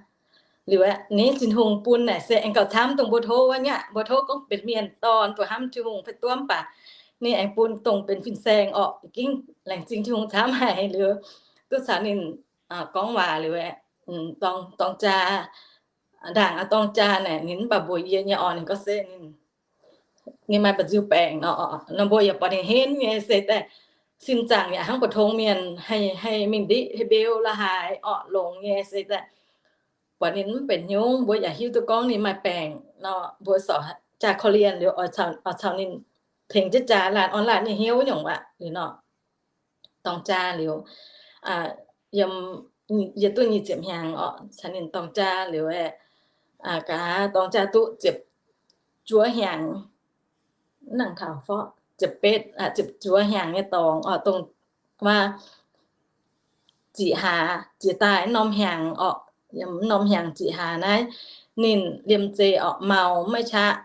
Liuz aeqv, ninh Tin-Hungh bun naaic se aengx gauh camv dongh mbuo tov wuov nyei. Mbuo tov gorngv benx mienh dorn, mbuo hnamv Tin-Hungh fai duqv, mv baac ninh aengx bun dongh benx fin-saeng orqc. Gingv laengz zingh Tin-Hungh camv haic. Liuz duqv caux ninh gorngv waac liuz aeqv, dorng jaa, ndaangc a'dorng jaa naaic ninh mv baac mbuox yie nyei orqc, ninh gorngv se ninh, ninh maaih mba'nziu baengc nor, mbuo yaac buatc ninh henv nyei se daaih sin zaangc yaac hnangv mbu'ndongx mienh haih, haih mingh ndiqv hei mbeu la'haaix orqc, longx nyei se daaih buatc ninh mv benx hnyouv, mbuo yaac hiuv duqv gorngv ninh maaih baengc nor, mbuo sorc jaa korv-lienh liuz oix caux ninh tengx jienv jaa laanh orn laanh nyei hnyouv nyungc waac liuz nor. Dorng jaa liuz, yiem, yie duqv nyic ziepc hnyangx orqc, caux ninh dorng jaa liuz aeqv, gaax dorng jaa duqv ziepc juov hnyangx, nangc taux fov ziepc betv, ziepc juov hnyangx nyei dorngx orqc, dongh maaih ziqc hlaax jiex daaih norm hnyangx orqc, yiem norm hnyangx ziqc hlaax naaiv, ninh liemh zeih orqc maux maiv qaqv,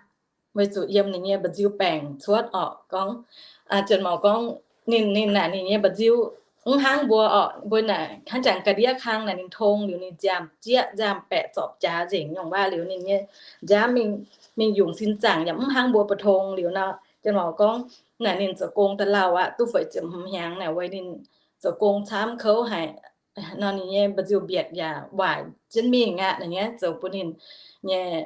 weic zuqc yiem ninh nyei mba'nziu baengc cuotv orqc. Gorngv, janx-mouc gorngv ninh, ninh naaic ninh nyei mba'nziu mv hnangv mbuo orqc, mbuo naaic hnangv jangx ga'ndiev kang naaic ninh tong liuz ninh nziaamv-jieqv nziaamv-baeqc zorpc jaax nzengc nyungc waac liuz ninh nyei nziaamv mingh, mingh yungz sin zaangc yaac mv hnangv mbuo mbu'ndongx liuz nor. Janx-mouc gorngv naaic ninh zoux gong daaih lauh aqv, duqv feix ziepc hmz hnyangx naaic weic ninh zoux gong camv kouv haic nor, ninh nyei mba'nziu-mbietc yaac waaic jienv mingh aqv. Naaiv nyei zoux bun ninh nyei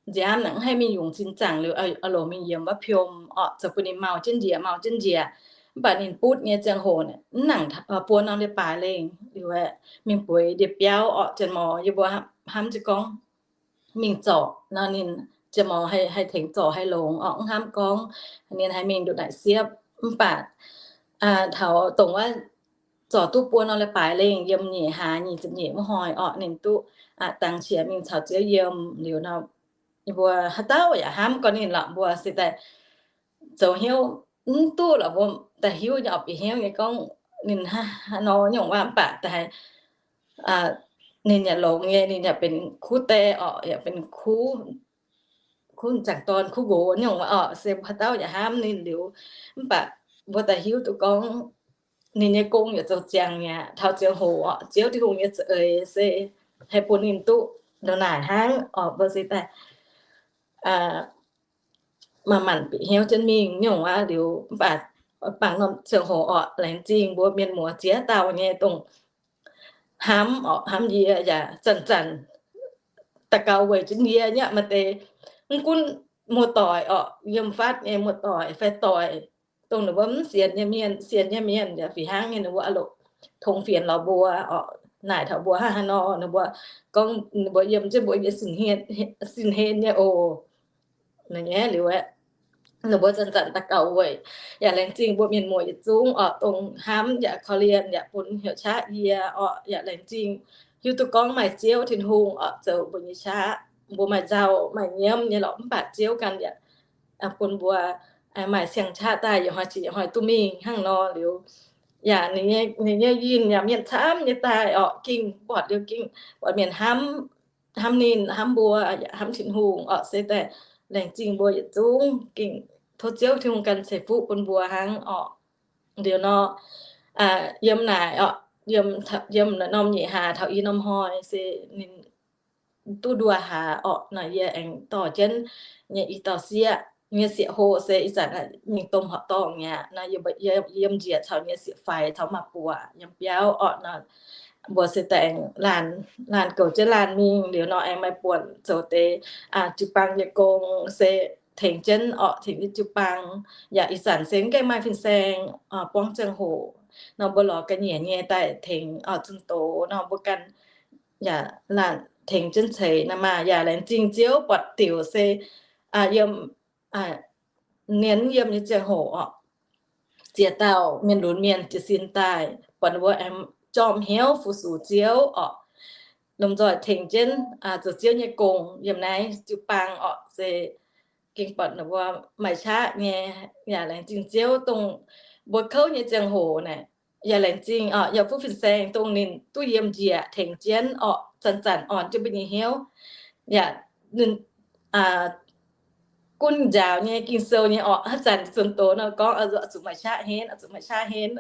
nziaamv naaic mv haih mingh yungz sin zaangc liuz, oix longc mingh yiem wuov piom orqc, zoux bun ninh mau jienv njiec, mau jienv njiec. Mv baac ninh butv nyei ziangh hoc mv nangc buo norm leiz-baaix lengh liuz, mingh bueix ndie-biauv orqc, zienx morz yie mbuo hnamv jienv gorngv mingh zorc nor, ninh zienx morz haih tengx zorc haih longx orqc, mv hnamv gorngv ninh haih mingh ndutv naaic siepv. Mv baac taux dongh wuov zorc duqv buo norm leiz-baaix lengh, yiem nyeic hlaax nyic ziepc nyeic wuov hnoi orqc, ninh duqv dangx qiex mingh caux Ziouv yiem liuz nor, mbuo haaix dauh yaac hnamv gorngv ninh lorqc, mbuo se daaih zoux hnyouv mv duqv lorqc, mbuo daaih hiuv nyei orqc, bieqc hnyouv nyei gorngv ninh haaix nor nyungc waac, mv baac daaih ninh yaac longx nyei, ninh yaac benx kuv die orqc, yaac benx kuv, kuv m'jangc dorn, kuv nqox nyungc waac orqc, se haaix dauh yaac hnamv ninh liuz. Mv baac mbuo daaih hiuv duqv gorngv ninh nyei gong yaac zoux ziangx mi'aqv. Taux ziangh hoc orqc, Ziouv Tin-Hungh nyei za'eix se haih bun ninh duqv ndongc naaic hnangv orqc, mbuo se daaih manc-manc bieqc hnyouv jienv mingh nyungc waac liuz. Mv baac bangc norm ziangh hoc orqc, laengz zingh mbuo mienh muoz ziex dauh nyei dongh hnamv orqc, hnamv yie yaac zanc-zanc daux gaux weic jienv yie nyei maaih deix, mv gunv muoz-doic orqc, yiem fatv nyei muoz-doic fai doic, dongh ninh mbuo mv sienx nyei mienh, sienx nyei mienh yaac fih hnangv nyei, ninh mbuo oix longc tongx fienx lorz mbuo orqc, naaic taux mbuo hnangv haaix nor, ninh mbuo gorngv ninh mbuo yiem jienv mbuo nyei sin hlen nyei oc. Naaiv nyei liuz aeqv, ninh mbuo zanc-zanc daux gaux weic. Yaac laengz zingh mbuo mienh muoz yietc zungv orqc, dongh hnamv yaac korv-lienh yaac bun hnyouv qaqv yie orqc. Yaac laengz zingh hiuv duqv gorngv maaih Ziouv Tin-Hungh orqc zoux mbuo nyei qaqv. Mbuo maaih nzauh maaih nyiemv nyei lorqc, mv baac Ziouv ganh yaac bun mbuo maaih siang-qaqv daaih yietc hnoi jiex yietc hnoi duqv mingh hnangv nor liuz. Yaac ninh nyei yinh yaac mienh camv nyei daaih orqc, gengh buatc liuz gengh buatc mienh hnamv, hnamv ninh, hnamv mbuo, yaac hnamv Tin-Hungh orqc. Se daaih laengz zingh mbuo yietc zungv, gengh tov Ziouv Tin-Hungh ganh ceix fuqv bun mbuo hnangv orqc. Liuz nor, yiem naaic orqc, yiem norm nyeic hlaax taux i norm hnoi se ninh duqv nduoh hlaax orqc, naaic yie aengx dorh jienv nyei i dauh sieqv nyei sieqv hlo se ih zanc mingh domh horqc dorngh mi'aqv. Naaiv yie yiem njiec caux nyei sieqv-faix caux maa-buoc yiem biauv orqc. Naaiv mbuo se daaih aengx laanh goux jienv laanh mingh. Liuz nor aengx maaih buonc zoux deix jiu-baang nyei gong se tengx jienv orqc, tengx jienv jiu-baang. Yaac ih zanc se mv gaengh maaih fin-saeng buangv ziangh hoc nor, mbuo lorz ga'nyiec nyei daaih tengx zunh doz nor, mbuo ganh yaac laanh tengx jienv ceix naaic maah. Yaac laengz zingh Ziouv buatc diuc se yiem, nienx yiem nyei ziangh hoc orqc, ziex dauh mienh lunx mienh jiez sin daaih, buatc ninh mbuo aengx jorm hnyouv fu-sux Ziouv orqc, lomh nzoih tengx jienv zoux Ziouv nyei gong yiem naaiv jiu-baang orqc. Se gengh buatc ninh mbuo maaih qaqv nyei. Yaac laengz zingh Ziouv dongh mbuo kouv nyei ziangh hoc naaic, yaac laengz zingh orqc, yaac fuqv fin-saeng dongh ninh duqv yiem njiec tengx jienv orqc, zanc-zanc orn jienv mbuo nyei hnyouv. Yaac gunv njaaux nyei Ging-Sou nyei orqc, haaix zanc zunh doz nor gorngv oix zuqc maaih qaqv henv, oix zuqc maaih qaqv henv.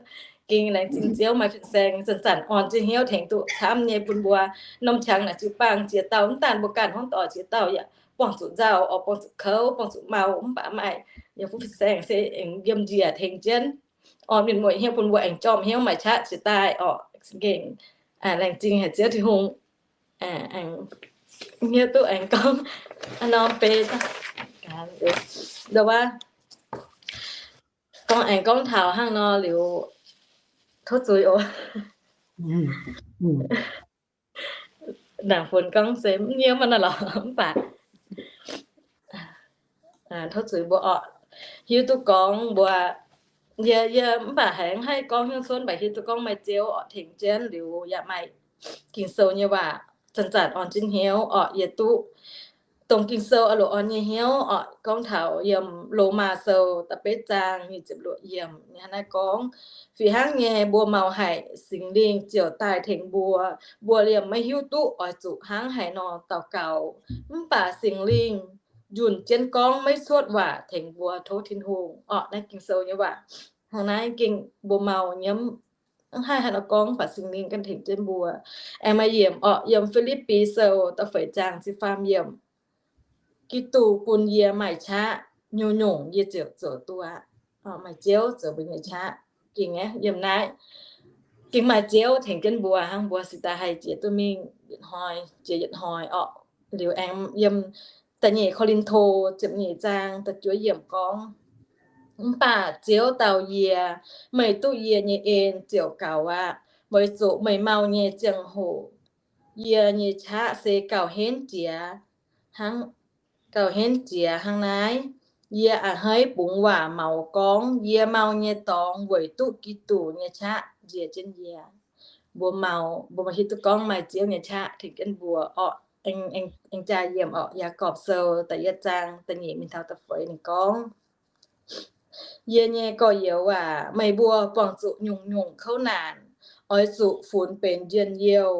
Gengh laengz zingh Ziouv maaih fin-saeng zanc-zanc orn jienv hnyouv tengx duqv camv nyei bun mbuo norm qangx naaic jiu-baang ziex dauh, mv daanh mbuo ganh hnangv, dorh ziex dauh yaac buangh zuqc nzauh orqc, buangh zuqc kouv, buangh zuqc mau, mv baac maaih yaac fuqv fin-saeng se aengx yiem njiec tengx jienv orn mienh muoz hnyouv bun mbuo aengx jorm hnyouv maaih qaqv jiex daaih orqc. Gengh laengz zingh haic Ziouv Tin-Hungh, hnyouv duqv aengx gorngv norm beiv, gorngv aengx gorngv taux hnangv nor liuz, tov zuiz oc. Ndaangc funx gorngv se mv nyiemv naaiv lorqc, mv baac tov zuiz mbuo orqc. Hiuv duqv gorngv mbuo, yie, yie mv baac haiz mv haih gorngv hnyouv cuonv, mv baac hiuv duqv gorngv maaih Ziouv orqc tengx jienv liuz yaac maaih Ging-Sou nyei waac zanc-zanc orn jienv hnyouv orqc. Yie duqv dongh Ging-Sou oix longc orn nyei hnyouv orqc, gorngv taux yiem Lomaa Sou da'betv zaang nyic ziepc luoqc yiemc naaiv gorngv, fih hnangv nyei mbuo mau haic, Singx Lingh ziouc daaih tengx mbuo. Mbuo liemh maiv hiuv duqv oix zuqc hnangv haaix nor daux gaux, mv baac Singx Lingh njunh jienv gorngv maiv cuotv waac tengx mbuo tov Tin-Hungh orqc. Naaiv Ging-Sou nyei waac hnangv naaiv gengh mbuo mau nyiemv, mv haih haaix nor gorngv, mv baac Singx Lingh ganh tengx jienv mbuo. Aengx maaih yiemc orqc, yiem Fi^lipv^pii Sou da'feix zaang ziepc faam yiemc, Giduc bun yie maaih qaqv, nyungc-nyungc yie ziouc zoux duqv aqv. Maaih Ziouv zoux mbuo nyei qaqv. Gengh aeqv, yiem naaiv gengh maaih Ziouv tengx jienv mbuo hnangv, mbuo se daaih haih jiex duqv mingh yietc hnoi jiex yietc hnoi orqc. Liuz aengx yiem da'nyeic Ko^lin^to ziepc nyeic zaang da'juov yiemc gorngv, mv baac Ziouv dau yie, meih duqv yie nyei en ziouc gaux aqv, weic zuqc meih mau nyei ziangh hoc yie nyei qaqv se gauh henv jiex hnangv, gauh henv jiex hnangv naaiv. Yie a'hneiv bungx waac maux gorngv, yie mau nyei dorngx weic duqv Giduc nyei qaqv nzie jienv yie. Mbuo mau, mbuo hiuv duqv gorngv maaih Ziouv nyei qaqv tengx jienv mbuo orqc. Aengx jaa yiem orqc, Yaagorpc Sou da'yietv zaang da'nyeic mingh taux da'feix ninh gorngv, Yie nyei gorx-youz aac, meih mbuo buangh zuqc nyungc-nyungc kouv naanc, oix zuqc funx benx njien-youh,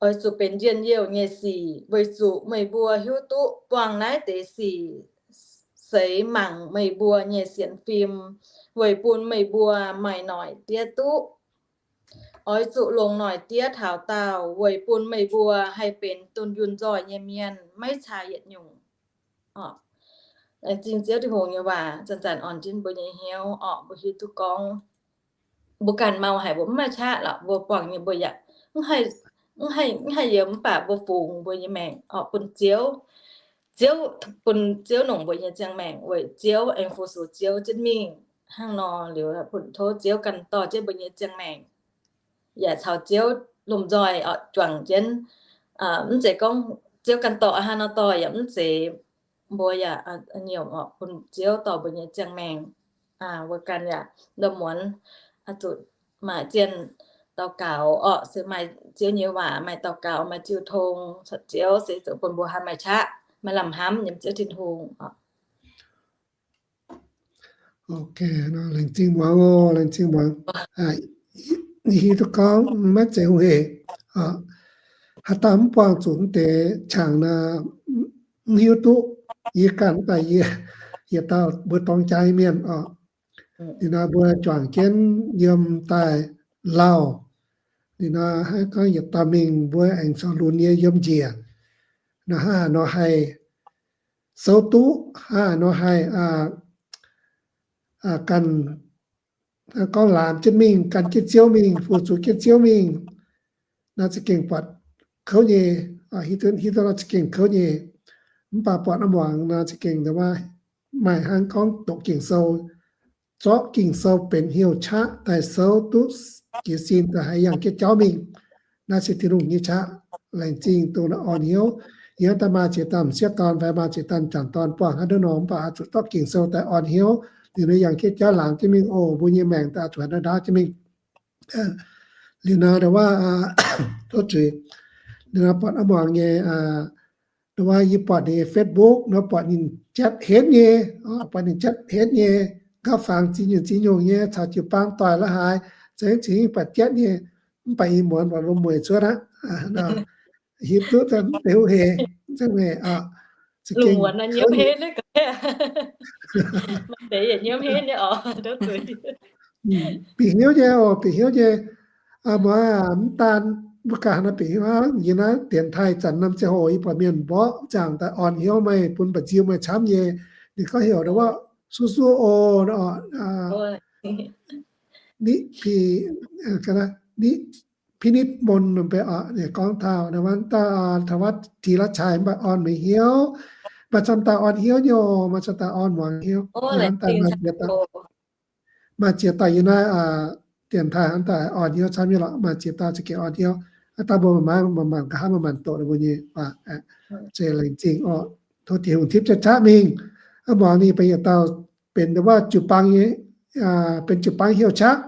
oix zuqc benx njien-youh nyei sic, weic zuqc meih mbuo hiuv duqv buangh naaiv deix sic seix mangc meih mbuo nyei sienx fim, weic bun meih mbuo maaih noic diev duqv. Oix zuqc longc noic diev taux daauh, weic bun meih mbuo haih benx dunh yunh nzoih nyei mienh, maiv caa yietc nyungc. Laengz zingh Ziouv Tin-Hungh nyei waac zanc-zanc orn jienv mbuo nyei hnyouv orqc. Mbuo hiuv duqv gorngv mbuo ganh mau haic, mbuo mv maaih qaqv lorqc, mbuo buangh nyei mbuo yaac mv haih, mv haih, mv haih yiem, mv baac mbuo fungx mbuo nyei maengc orqc bun Ziouv. Ziouv, bun Ziouv longc mbuo nyei ziangh maengc weic Ziouv, aengx fu-sux Ziouv jienv mingh. Hnangv nor liuz, bun tov Ziouv ganh dorh jienv mbuo nyei ziangh maengc, yaac caux Ziouv lomh nzoih orqc juangc jienv. Mv zeiz gorngv Ziouv ganh dorh hnangv nor dorh yaac mv zeiz, mbuo yaac nyiemc orqc bun Ziouv dorh mbuo nyei ziangh maengc. Mbuo ganh yaac ndorm muonz zuqc maaih zienh daux gaux orqc, se maaih Ziouv nyei waac, maaih daux gaux, maaih jiu tong caux Ziouv, se zoux bun mbuo haih maaih qaqv, maaih lamh hnamv yiem Ziouv Tin-Hungh orqc. Ok, laengz zingh muangx oc, laengz zingh muangx. Yie hiuv duqv gorngv maiv zeiz hungh hec. Haaix dauh mv buangh zuqc mv deix qangx nor, mv hiuv duqv. Yie ganh mv baac yie, yietc dauh mbuo dorng jaa mienh orqc. Liuz nor mbuo juangc jienv yiem daaih lauh. Liuz nor hnangv gorngv yietc dauh mingh mbuo aengx corc lunx nyei yiem njiec. Nor hnangv haaix nor haih souv duqv, hnangv haaix nor haih ganh gorngv laamx jienv mingh, gan jienv Ziouv mingh, fu-sux jienv Ziouv mingh. Naaiv za'gengh buatc kouv nyei, hiuv duqv nor za'gengh kouv nyei. Mv baac buatc a'muangx nor za'gengh maaih hnangv gorngv doqc Ging-Sou, zorqv Ging-Sou benx hnyouv qaqv daaih souv duqv jiez sin daaih haih yangh jienv jauv mingh. Naaiv se Tin-Hungh nyei qaqv. Laengz zingh dongh naaiv orn hnyouv. Yie daaih maaih ziex dauh m'sieqv dorn fai maaih ziex dauh m'jangc dorn buangh hnangv naaiv nor, mv baac oix zuqc zorqv Ging-Sou daaih orn hnyouv, liuz nor yangh jienv jauv laangz jienv mingh oc. Mbuo nyei maengc daaih oix zuqc haaix nor ndaauv jienv mingh. Liuz nor ndau wuov, tov zuiz, liuz nor buatc a'muangx nyei, ndau wuov yie buatc ninh Facebook nor buatc ninh jatv henv nyei, buatc ninh jatv henv nyei, nqa'fangx ziex nyungc ziex nyungc nyei caux jiu-baang doic la'haaix, za'gengh buatc jatv nyei. Mv baac ih muonz buatc mbuo mueiz cuotv aqv. Hiuv duqv deix hungh hec, za'gengh, za'gengh bieqc hnyouv nyei oc, bieqc hnyouv nyei. Muoz, mv daan mbuo ganh haaix nor bieqc hnyouv hnangv. Yie naaiv dienx taaih zanc norm ziangh hoc yie buatc mienh mborqv zaangc daaih orn hnyouv meih, bun mba'nziu meih camv nyei. Ninh gorngv heuc ndau wuov Su Su oc, Niv Pinitv Mon, ninh gorngv taux naaiv dauh, taux wuov Tih La'Cai mv baac orn meih hnyouv. Maaih camv dauh orn hnyouv nyei oc, maaih camv dauh orn muangx hnyouv. Maaih ziex dauh yie naaiv dienx taaih hnangv daaih orn hnyouv camv nyei lorqc. Maaih ziex dauh za'gengh orn hnyouv. Aa, dauh mbuo mangc, mangc nqa'haav mbuo mangc doqc mbuo nyei waac. Se laengz zingh orqc. Tov Tin-Hungh tipv qaqv mingh. Aa, muangx ninh benx yietc dauh benx ndau wuov jiu-baang nyei, benx jiu-baang hnyouv qaqv.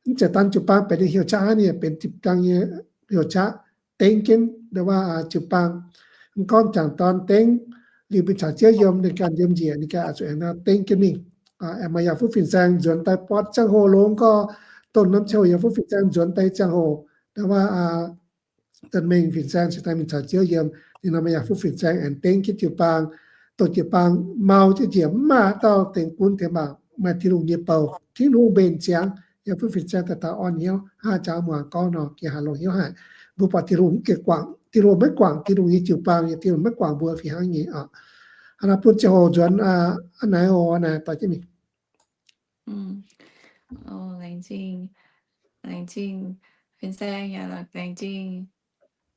Mv zeiz daan jiu-baang benx hnyouv qaqv hnangv, ninh benx jiu-baang nyei hnyouv qaqv, dengv jienv ndau wuov jiu-baang. Mv gorngv m'jangc dorn dengv, liuz mingh caux Ziouv yiem, ninh ganh yiem njiec, ninh ganh oix zuqc aengx dengv jienv mingh. Aengx maaih yaac fuqv fin-saeng nzuonx daaih buatc ziangh hoc longx gorx, dongh norm ziangh hoc yaac fuqv fin-saeng nzuonx daaih ziangh hoc, ndau wuov zanc mengh fin-saeng cingx daaih mingh caux Ziouv yiem. Ninh nor maaih yaac fuqv fin-saeng aengx dengv jienv jiu-baang, dongh jiu-baang mau jienv njiec, mv maaih haaix dauh dengh gunv dengh mangc, maaih Tin-Hungh nyei bou, Tin-Hungh mbenc ziangx. Yaac fuqv fin-saeng daaih taux orn hnyouv, hnangv jangx muangx gorngv nor, gengh haih longx hnyouv haic. Mbuo buatc Tin-Hungh mv gengh guangc, Tin-Hungh maiv guangc Tin-Hungh nyei jiu-baang, yaac Tin-Hungh maiv guangc mbuo fih hnangv nyei oc. Hnangv naaiv bun ziangh hoc nzuonx, aa, aa naaiv oc, aa naaiv doix jienv mingh. Laengz zingh, laengz zingh fin-saeng yaac laengz zingh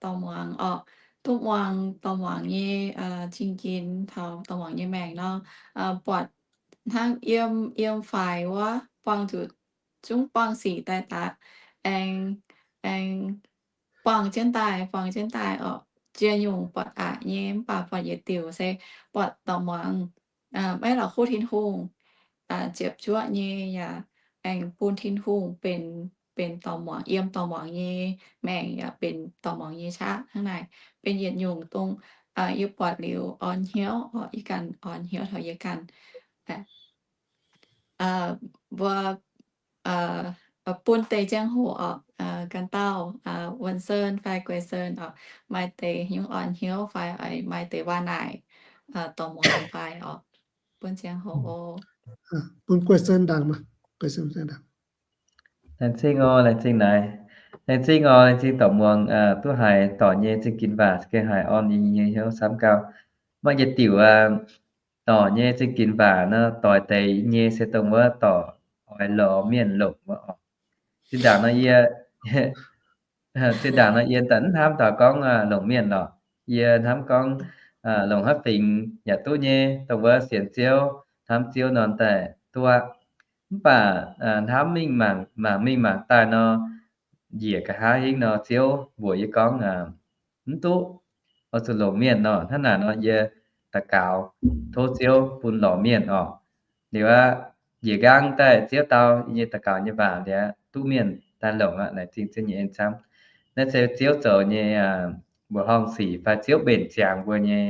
dorh muangx orqc. Duqv muangx dorh muangx nyei zingh ginx taux dorh muangx nyei maengc nor, buatc hnangv yiem, yiem faix wuov buangh zuqc zungv buangh sic daaih daaih, aengx, aengx buangh jienv daaih, buangh jienv daaih orqc. Jiex nyungc buatc aqc nyei mv baac buatc yietc diuc se buatc dorh muangx, maiv la'kuqv Tin-Hungh, ziepc zuoqv nyei yaac aengx bun Tin-Hungh benx, benx dorh muangx, yiem dorh muangx nyei maengc yaac benx dorh muangx nyei qaqv hnangv naaic. Benx yietc nyungc dongh yie buatc liuz orn hnyouv orqc, yie ganh orn hnyouv taux yie ganh. Mbuo bun deix ziangh hoc orqc, ganh dauh, Wuonh Sen fai Guei Sen orqc, maaih deix nyungc orn hnyouv fai maaih deix waac naaic dorh muangx fai orqc, bun ziangh hoc oc. Bun Guei Sen ndaangc maah, Guei Sen ndaangc. Laengz zingh oc, laengz zingh naaic. Laengz zingh oc, laengz zingh dorh muangx duqv haiz dorc nyei zingh ginx waac gengh haiz orn yie nyei hnyouv camv gau. Maaih yietc diuc dorc nyei zingh ginx waac nor, doix deix nyei se dongh wuov dorc oix lorz mienh longc wuov orqc. Zinh ndaangc nor yie, zinh ndaangc nor yie daaih mv hnamv taux gorngv longc mienh lorqc. Yie hnamv gorngv longc haaix fingx yaac duqv nyei, dongh wuov sienx Ziouv, hnamv Ziouv nor daaih duqv. Mv baac hnamv mingh mangc, mangc mingh mangc daaih nor, njiec nqa'haav hingv nor, Ziouv mbuox yie gorngv, mv duqv, oix zuqc longc mienh nor. Hnangv naaic nor yie daux gaux tov Ziouv bun lorz mienh orqc. Liuz aqv, njiec nqaang daaih Ziouv dau yie nyei daux gaux nyei waac liuz, duqv mienh daaih longc aqv. Laengz zingh Ziouv nyei en camv. Naaiv se Ziouv zoux nyei mbuoqc horngh sic fai Ziouv mbenc ziangx mbuo nyei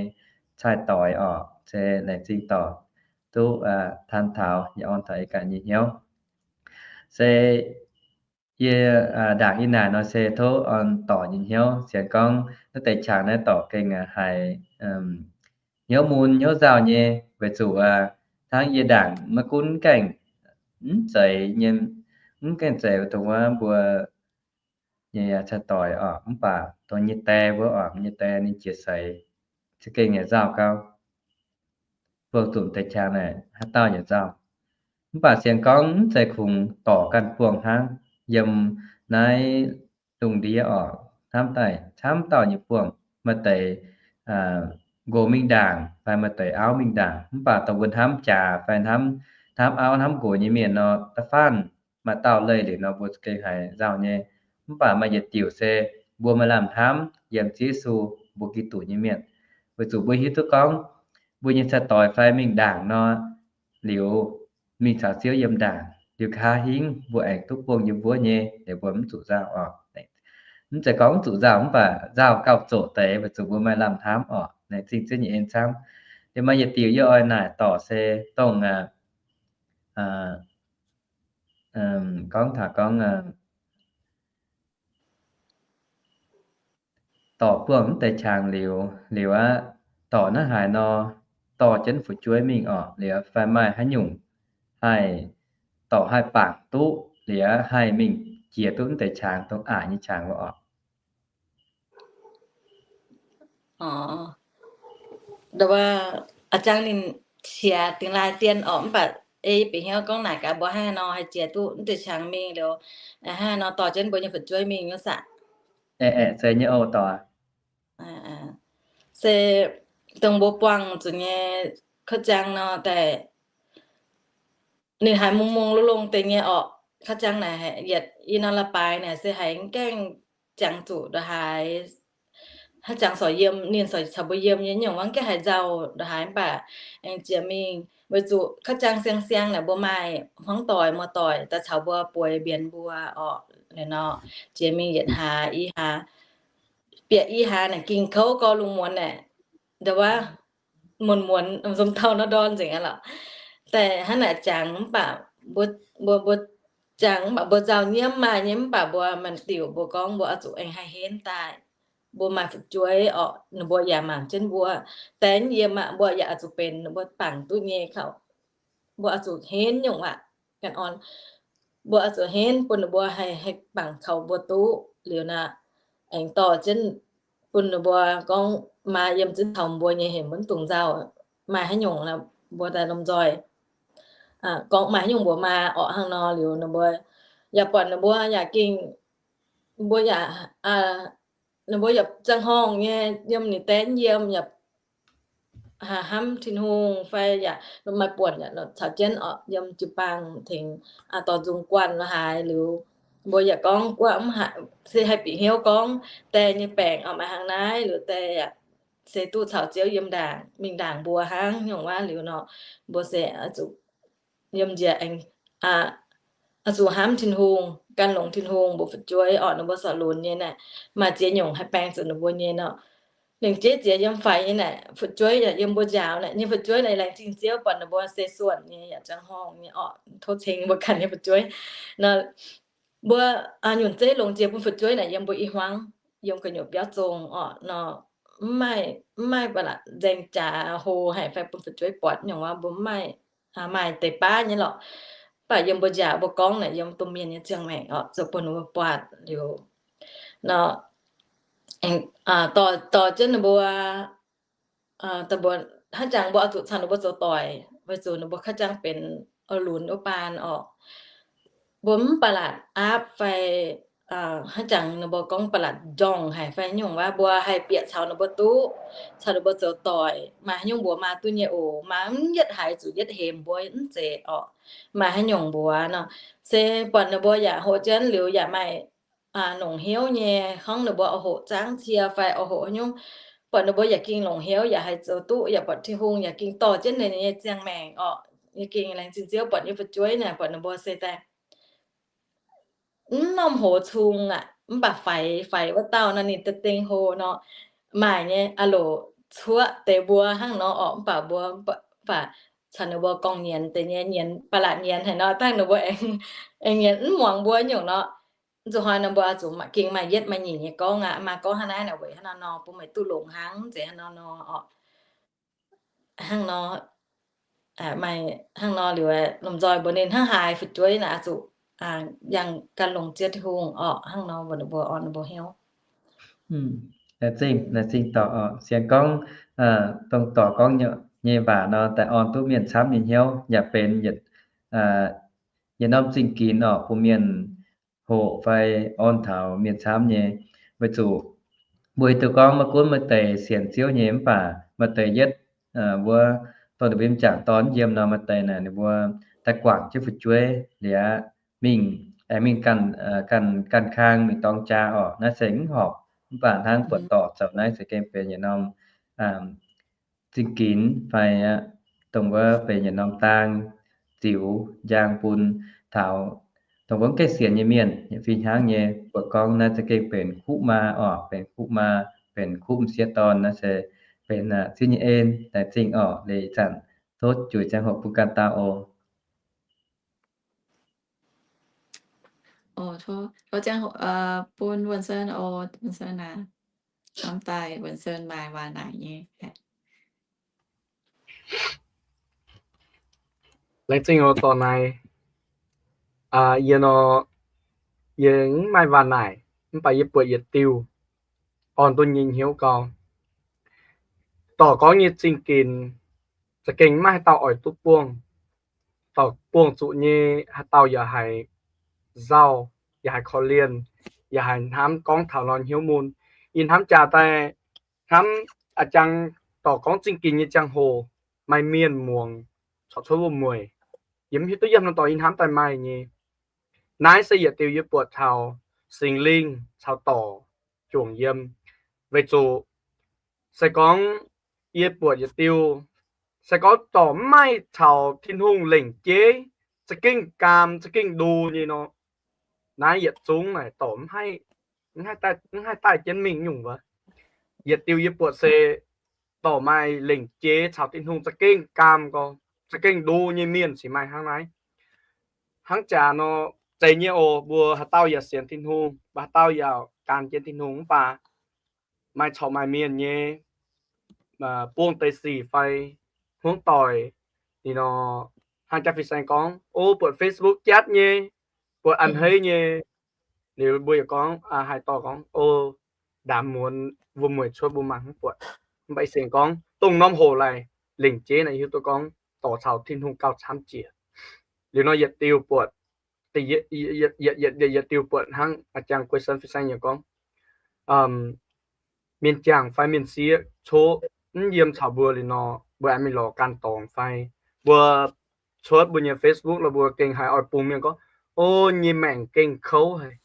cai-doix orqc. Se laengz zingh dorc duqv taan taux yaac orn taux yie ganh nyei hnyouv. Se yie ndaangc ih naaic nor se tov orn dorc nyei hnyouv. Sienx gorngv naaiv deix qangx naaiv dorc gengh haiz hnyouv mun hnyouv nzauh nyei, weic zuqc hnangv yie ndaangc maiv gunv gaengh mv zeiz nyei, mv gaengh zeiz dongh wuov mbuo nyei cai-doix orqc, mv baac dongh nyei die wuov orqc, nyei die ninh jiex seix za'gengh yaac nzauh gau. Buangh zuqc deix qangx naaic haaix dauh yaac nzauh. Mv baac sienx gorngv mv zeiz kungx dorc ganh buangh hnangv. Yiem naaiv lungh ndiev orqc, hnamv daaih camv dauh nyei buangh. Maaih deix nqox mingh ndaangc fai maaih deix auv mingh ndaangc, mv baac dongh mbuo hnamv jaax fai hnamv, hnamv auv hnamv nqox nyei mienh nor, da'faanh maaih dauh leih liuz nor mbuo za'gengh haiz nzauh nyei. Mv baac maaih yietc diuc se mbuo maaih lamh hnamv yiem Ziouv Yesu, mbuo Giduc nyei mienh, weic zuqc mbuo hiuv duqv gorngv mbuo nyei cai-doix fai mingh ndaangc nor, liuz mingh caux Ziouv yiem ndaangc, liuz nqa'haav hingv mbuo aengx duqv buangh yiem wuov nyei, liuz mbuo mv zuqc nzauh orqc. Mv zeiz gorngv mv zuqc nzauh, mv baac nzauh gauh zoqc deix weic zuqc mbuo maaih lamh hnamv orqc. Laengz zingh Ziouv nyei en camv. Liuz maaih yietc diuc yie oix naaic dorc se dongh gorngv taux gorngv dorc buangh mv deix qangx liuz, liuz aqv, dorc naaiv haaix nor dorh jienv fu'jueiv mingh orqc, liuz fai maaih haaix nyungc haih dorc haih bangc duqv, liuz haih mingh jiex duqv mv deix qangx dongh aqc nyei qangx wuov orqc. Aa, jangx ninh qiex dingx laaih dien orqc, mv baac ei bieqc hnyouv gorngv naaic gaax mbuo hnangv haaix nor haih jiex duqv mv deix qangx mingh liuz, hnangv haaix nor dorh jienv mbuo nyei fu'jueiv mingh nyei saah? Aeqv, aeqv, zeiz nyei oc, dorc. Se dongh mbuo buangh zuqc nyei kouv jangx nor daaih, ninh haiz mungh mungh longx longx deix nyei orqc. Kouv jangx naaic yietc i norm la'baaix naaic se haiz mv gaengh jangx zuqc ndongc haaix, haaix jangx sorc yiem, ninh sorc caux mbuo yiem nyei nyungc mv gaengh haiz nzauh ndongc haaix mv baac aengx jiex mingh. Weic zuqc kouv jangx siang-siang naaic mbuo maaih hmuangv doic muoz-doic daaih caux mbuo bueix mbienx mbuo orqc. Liuz nor, jiex mingh yietc hlaax i hlaax, bieqc i hlaax naaic ging kouv gorx lungh muonz naaic, nduov muonz-muonz nzom taux nor ndorn nzengc aqv lorqc. Daaih hnangv naaic jangx mv baac mbuo, mbuo, mbuo jangx mv baac mbuo nzauh nyiemv maaih nyei, mv baac mbuo maanc diuc mbuo gorngv mbuo oix zuqc aengx haih henv daaih. Mbuo maaih fu'jueiv orqc, ninh mbuo yaac mangc jienv mbuo. Daaih yiem aqv, mbuo yaac oix zuqc benx ninh mbuo bangc duqv nyei kaux. Mbuo oix zuqc henv nyungc aqv. Ganh orn, mbuo oix zuqc henv bun ninh mbuo haih, haih bangc kaux mbuo duqv liuz naaic, aengx dorh jienv bun ninh mbuo gorngv maa yiem jienv taux mbuo nyei hemx mbuo mv dungx nzauh. Maaih haaix nyungc mbuo daaih lomh nzoih gorngv maaih haaix nyungc mbuox maa orqc. Hnangv nor liuz ninh mbuo yaac buatc ninh mbuo yaac gengh, mbuo yaac, ninh mbuo yaac ziangh horngh nyei yiem ninh deix yiem yaac hnamv Tin-Hungh fai yaac maaih buonc yaac caux jienv orqc yiem jiu-baang tengx dorh nzung guanh lo haaix liuz, mbuo yaac gorngv guav mv haiz, se haih bieqc hnyouv gorngv die nyei baengc orqc maaih hnangv naaiv liuz die yaac se duqv caux Ziouv yiem ndaangc, mingh ndaangc mbuo hnangv nyungc waac liuz nor, mbuo se zuqc yiem njiec aengx zuqc hnamv Tin-Hungh, gan longx Tin-Hungh, mbuo fu'jueiv orqc ninh mbuo sorc lunx nyei naaic, maaih ziex nyungc haih baeng zuqc ninh mbuo nyei nor. Lengc jeiv ziex yiem faix nyei naaic, fu'jueiv yaac yiem mbuo njaaux naaic nyei fu'jueiv naaic laengz zingh Ziouv buatc ninh mbuo se suonc nyei yaac ziangh horngh nyei orqc, tov ceng mbuo ganh nyei fu'jueiv nor. Mbuo nyunc zeiv longx jiex bun fu'jueiv naaic yiem mbuo i hmuangv, yiem gu'nyuoz biauv zong orqc nor, mv maaih, mv maaih ba'latc nzaeng jaax hlo haic fai bun fu'jueiv buatc nyungc waac, mbuo mv maaih, maaih deix baav nyei lorqc. Mv baac yiem mbuo njaaux mbuo gorngv naaic yiem domh mienh nyei ziangh maengc orqc zoux bun ninh mbuo buatc liuz nor, dorh, dorh jienv ninh mbuo, mbuo hnangv jangx mbuo oix zuqc caux ninh mbuo zoux doic weic zuqc ninh mbuo kaav jangx benx lunx wuov baan orqc. Mbuo mv ba'latc aapv fai hnangv jangx ninh mbuo gorngv ba'latc njorngh haic fai nyungc waac, mbuo haih bieqc caux ninh mbuo duqv, caux ninh mbuo zoux doic, maaih haaix nyungc mbuox maa duqv nyei oc. Maa mv yietv haiz zuqc yietv hemx mbuo mv zeiz orqc. Maaih haaix nyungc mbuox nor, se buatc ninh mbuo yaac hoqc jienv liuz yaac maaih nongc hnyouv nyei, hnangv ninh mbuo oix hoqc zaangv cie fai oix hoqc haaix nyungc, buatc ninh mbuo yaac gengh longc hnyouv yaac haih zoux duqv, yaac buatc Tin-Hungh yaac gengh dorh jienv ninh nyei ziangh maengc orqc. Yie gengh laengz zingh Ziouv buatc yie fu'jueiv naaic, buatc ninh mbuo se daaih mv norm hoz cung aqv, mv baac faix, faix wuov dauh nor ninh da'dengh hlo nor, maaih nyei aqv loc, cuoqv deix mbuo hnangv nor orqc. Mv baac mbuo, mv baac caux ninh mbuo gorngv nyienz deix nyei, nyienz ba'latc nyienz haic nor, dangh ninh mbuo aengx, aengx nyienz mv muangx mbuo nyungc nor. Zuqc hnoi nor mbuo zuqc gengh maaih yietv maaih nyeic nyei gorngv aqv. Maa gorngv hnangv naaiv naaic weic hnangv nor nor, bun meih duqv longx hnangv, zeiz hnangv nor nor orqc. Hnangv nor, maaih hnangv nor liuz, lomh nzoih mbuox ninh hnangv haaix fu'jueiv naaic zuqc yangh gan longx Ziouv Tin-Hungh orqc. Hnangv nor mbuox ninh mbuo orn ninh mbuo hnyouv. Laengz zingh, laengz zingh dorc orqc. Sienx gorngv dongh dorc gorngv nyei waac nor, daaih orn duqv mienh camv nyei hnyouv yaac benx yietc norm zingh ginx orqc, bun mienh hoqc fai orn taux mienh camv nyei. Weic zuqc mbuo hiuv duqv gorngv maiv gunv maaih deix sienx Ziouv nyei mv baac maaih deix yietv wuov, dongh ninh mbuo m'jangc dorn yiem nor, maaih deix naaic ninh mbuo daaih guangc jienv fu'jueiv liuz aqv, mingh, aengx mingh ganh, ganh, ganh kang mingh dorng jaa orqc. Naaiv se mv horpc. Mv baac hnangv buatc dorc zoux naaiv se gengh benx yietc norm zingh ginx fai dongh wuov benx yietc norm dang ziux njang bun taux dongh wuov mv gaengh sienx nyei mienh yietc fih hnangv nyei. Buatc gorngv naaiv za'gengh benx kuv maa orqc, benx kuv maa, benx kuv m'sieqv dorn. Naaiv se benx zinh nyei en, laengz zingh orqc. Liuz ih zanc tov juix ziangh hoc bun ganh dauh oc. Tov, tov ziangh hoc bun Wuonh Sen oc, Wuonh Sen aac. Norm daaih Wuonh Sen maaih waac naaic nyei. Laengz zingh oc dorc naaic. Yie nor, yie mv maaih waac naaic, mv baac yie buatc yietc diuh orn duqv nyei hnyouv gau. Dorc gorngv nyei zingh ginx za'gengh maiv haaix dauh oix duqv buangh. Dorc buangh zuqc nyei haaix dauh yaac haiz nzauh, yaac haiz korv-lienh, yaac haiz hnamv gorngv taux nor hnyouv mun. Yie hnamv jaax daaih, hnamv a'jang dorc gorngv zingh ginx nyei ziangh hoc, maaih mienh muangx corc cuotv wuom-mueic. Yie mv hiuv duqv yiem norm dorc yie hnamv daaih maaih nyei. Naaiv se yietc diuh yie buatc taux Singx Lingh caux dorc juangc yiem. Weic zuqc se gorngv yie buatc yietc diuh, se gorngv dorc mv maaih caux Tin-Hungh lengc jeiv, za'gengh gaam, za'gengh ndu nyei nor, naaiv yietc zungv naaic dorc mv haih daaih jienv mingh nyungc wuov. Yietc diuh yie buatc se dorc maaih lengc jeiv caux Tin-Hungh za'gengh gaam gau, za'gengh ndu nyei mienh cingx maaih hnangv naaiv. Hnangv jaax nor, zeiz nyei oc, mbuo haaix dauh yaac sienx Tin-Hungh, mbuo haaix dauh yaac gan jienv Tin-Hungh, mv baac maaih corc maaih mienh nyei buangh deix sic fai hmuangv doic, ninh nor, hnangv jaav fih saeng gorngv, o, buatc Facebook jatv nyei, buatc a'hneiv nyei, liuz mbuo yaac gorngv, haih dorh gorngv, o, ndaamv muonz wuom-mueic cuotv mbuo mangc mv buatc. Mv baac ih zanc gorngv dongh norm hoc laaix lengc jeiv naaic hiuv duqv gorngv dorc caux Tin-Hungh gauh camv jiex. Liuz nor yietc diuh buatc, yietc diuh buatc hnangv a'jang question fih saeng nyei gorngv, mienh jangc fai mienh sieqv coqv mv yiem caux mbuo liuz nor, mbuo aengx mingh lorz ganh dorngx fai mbuo cuotv mbuo nyei Facebook lorz mbuo gengh haiz oix bungx mienh gorngv, o, nyei maengc gengh kouv haic,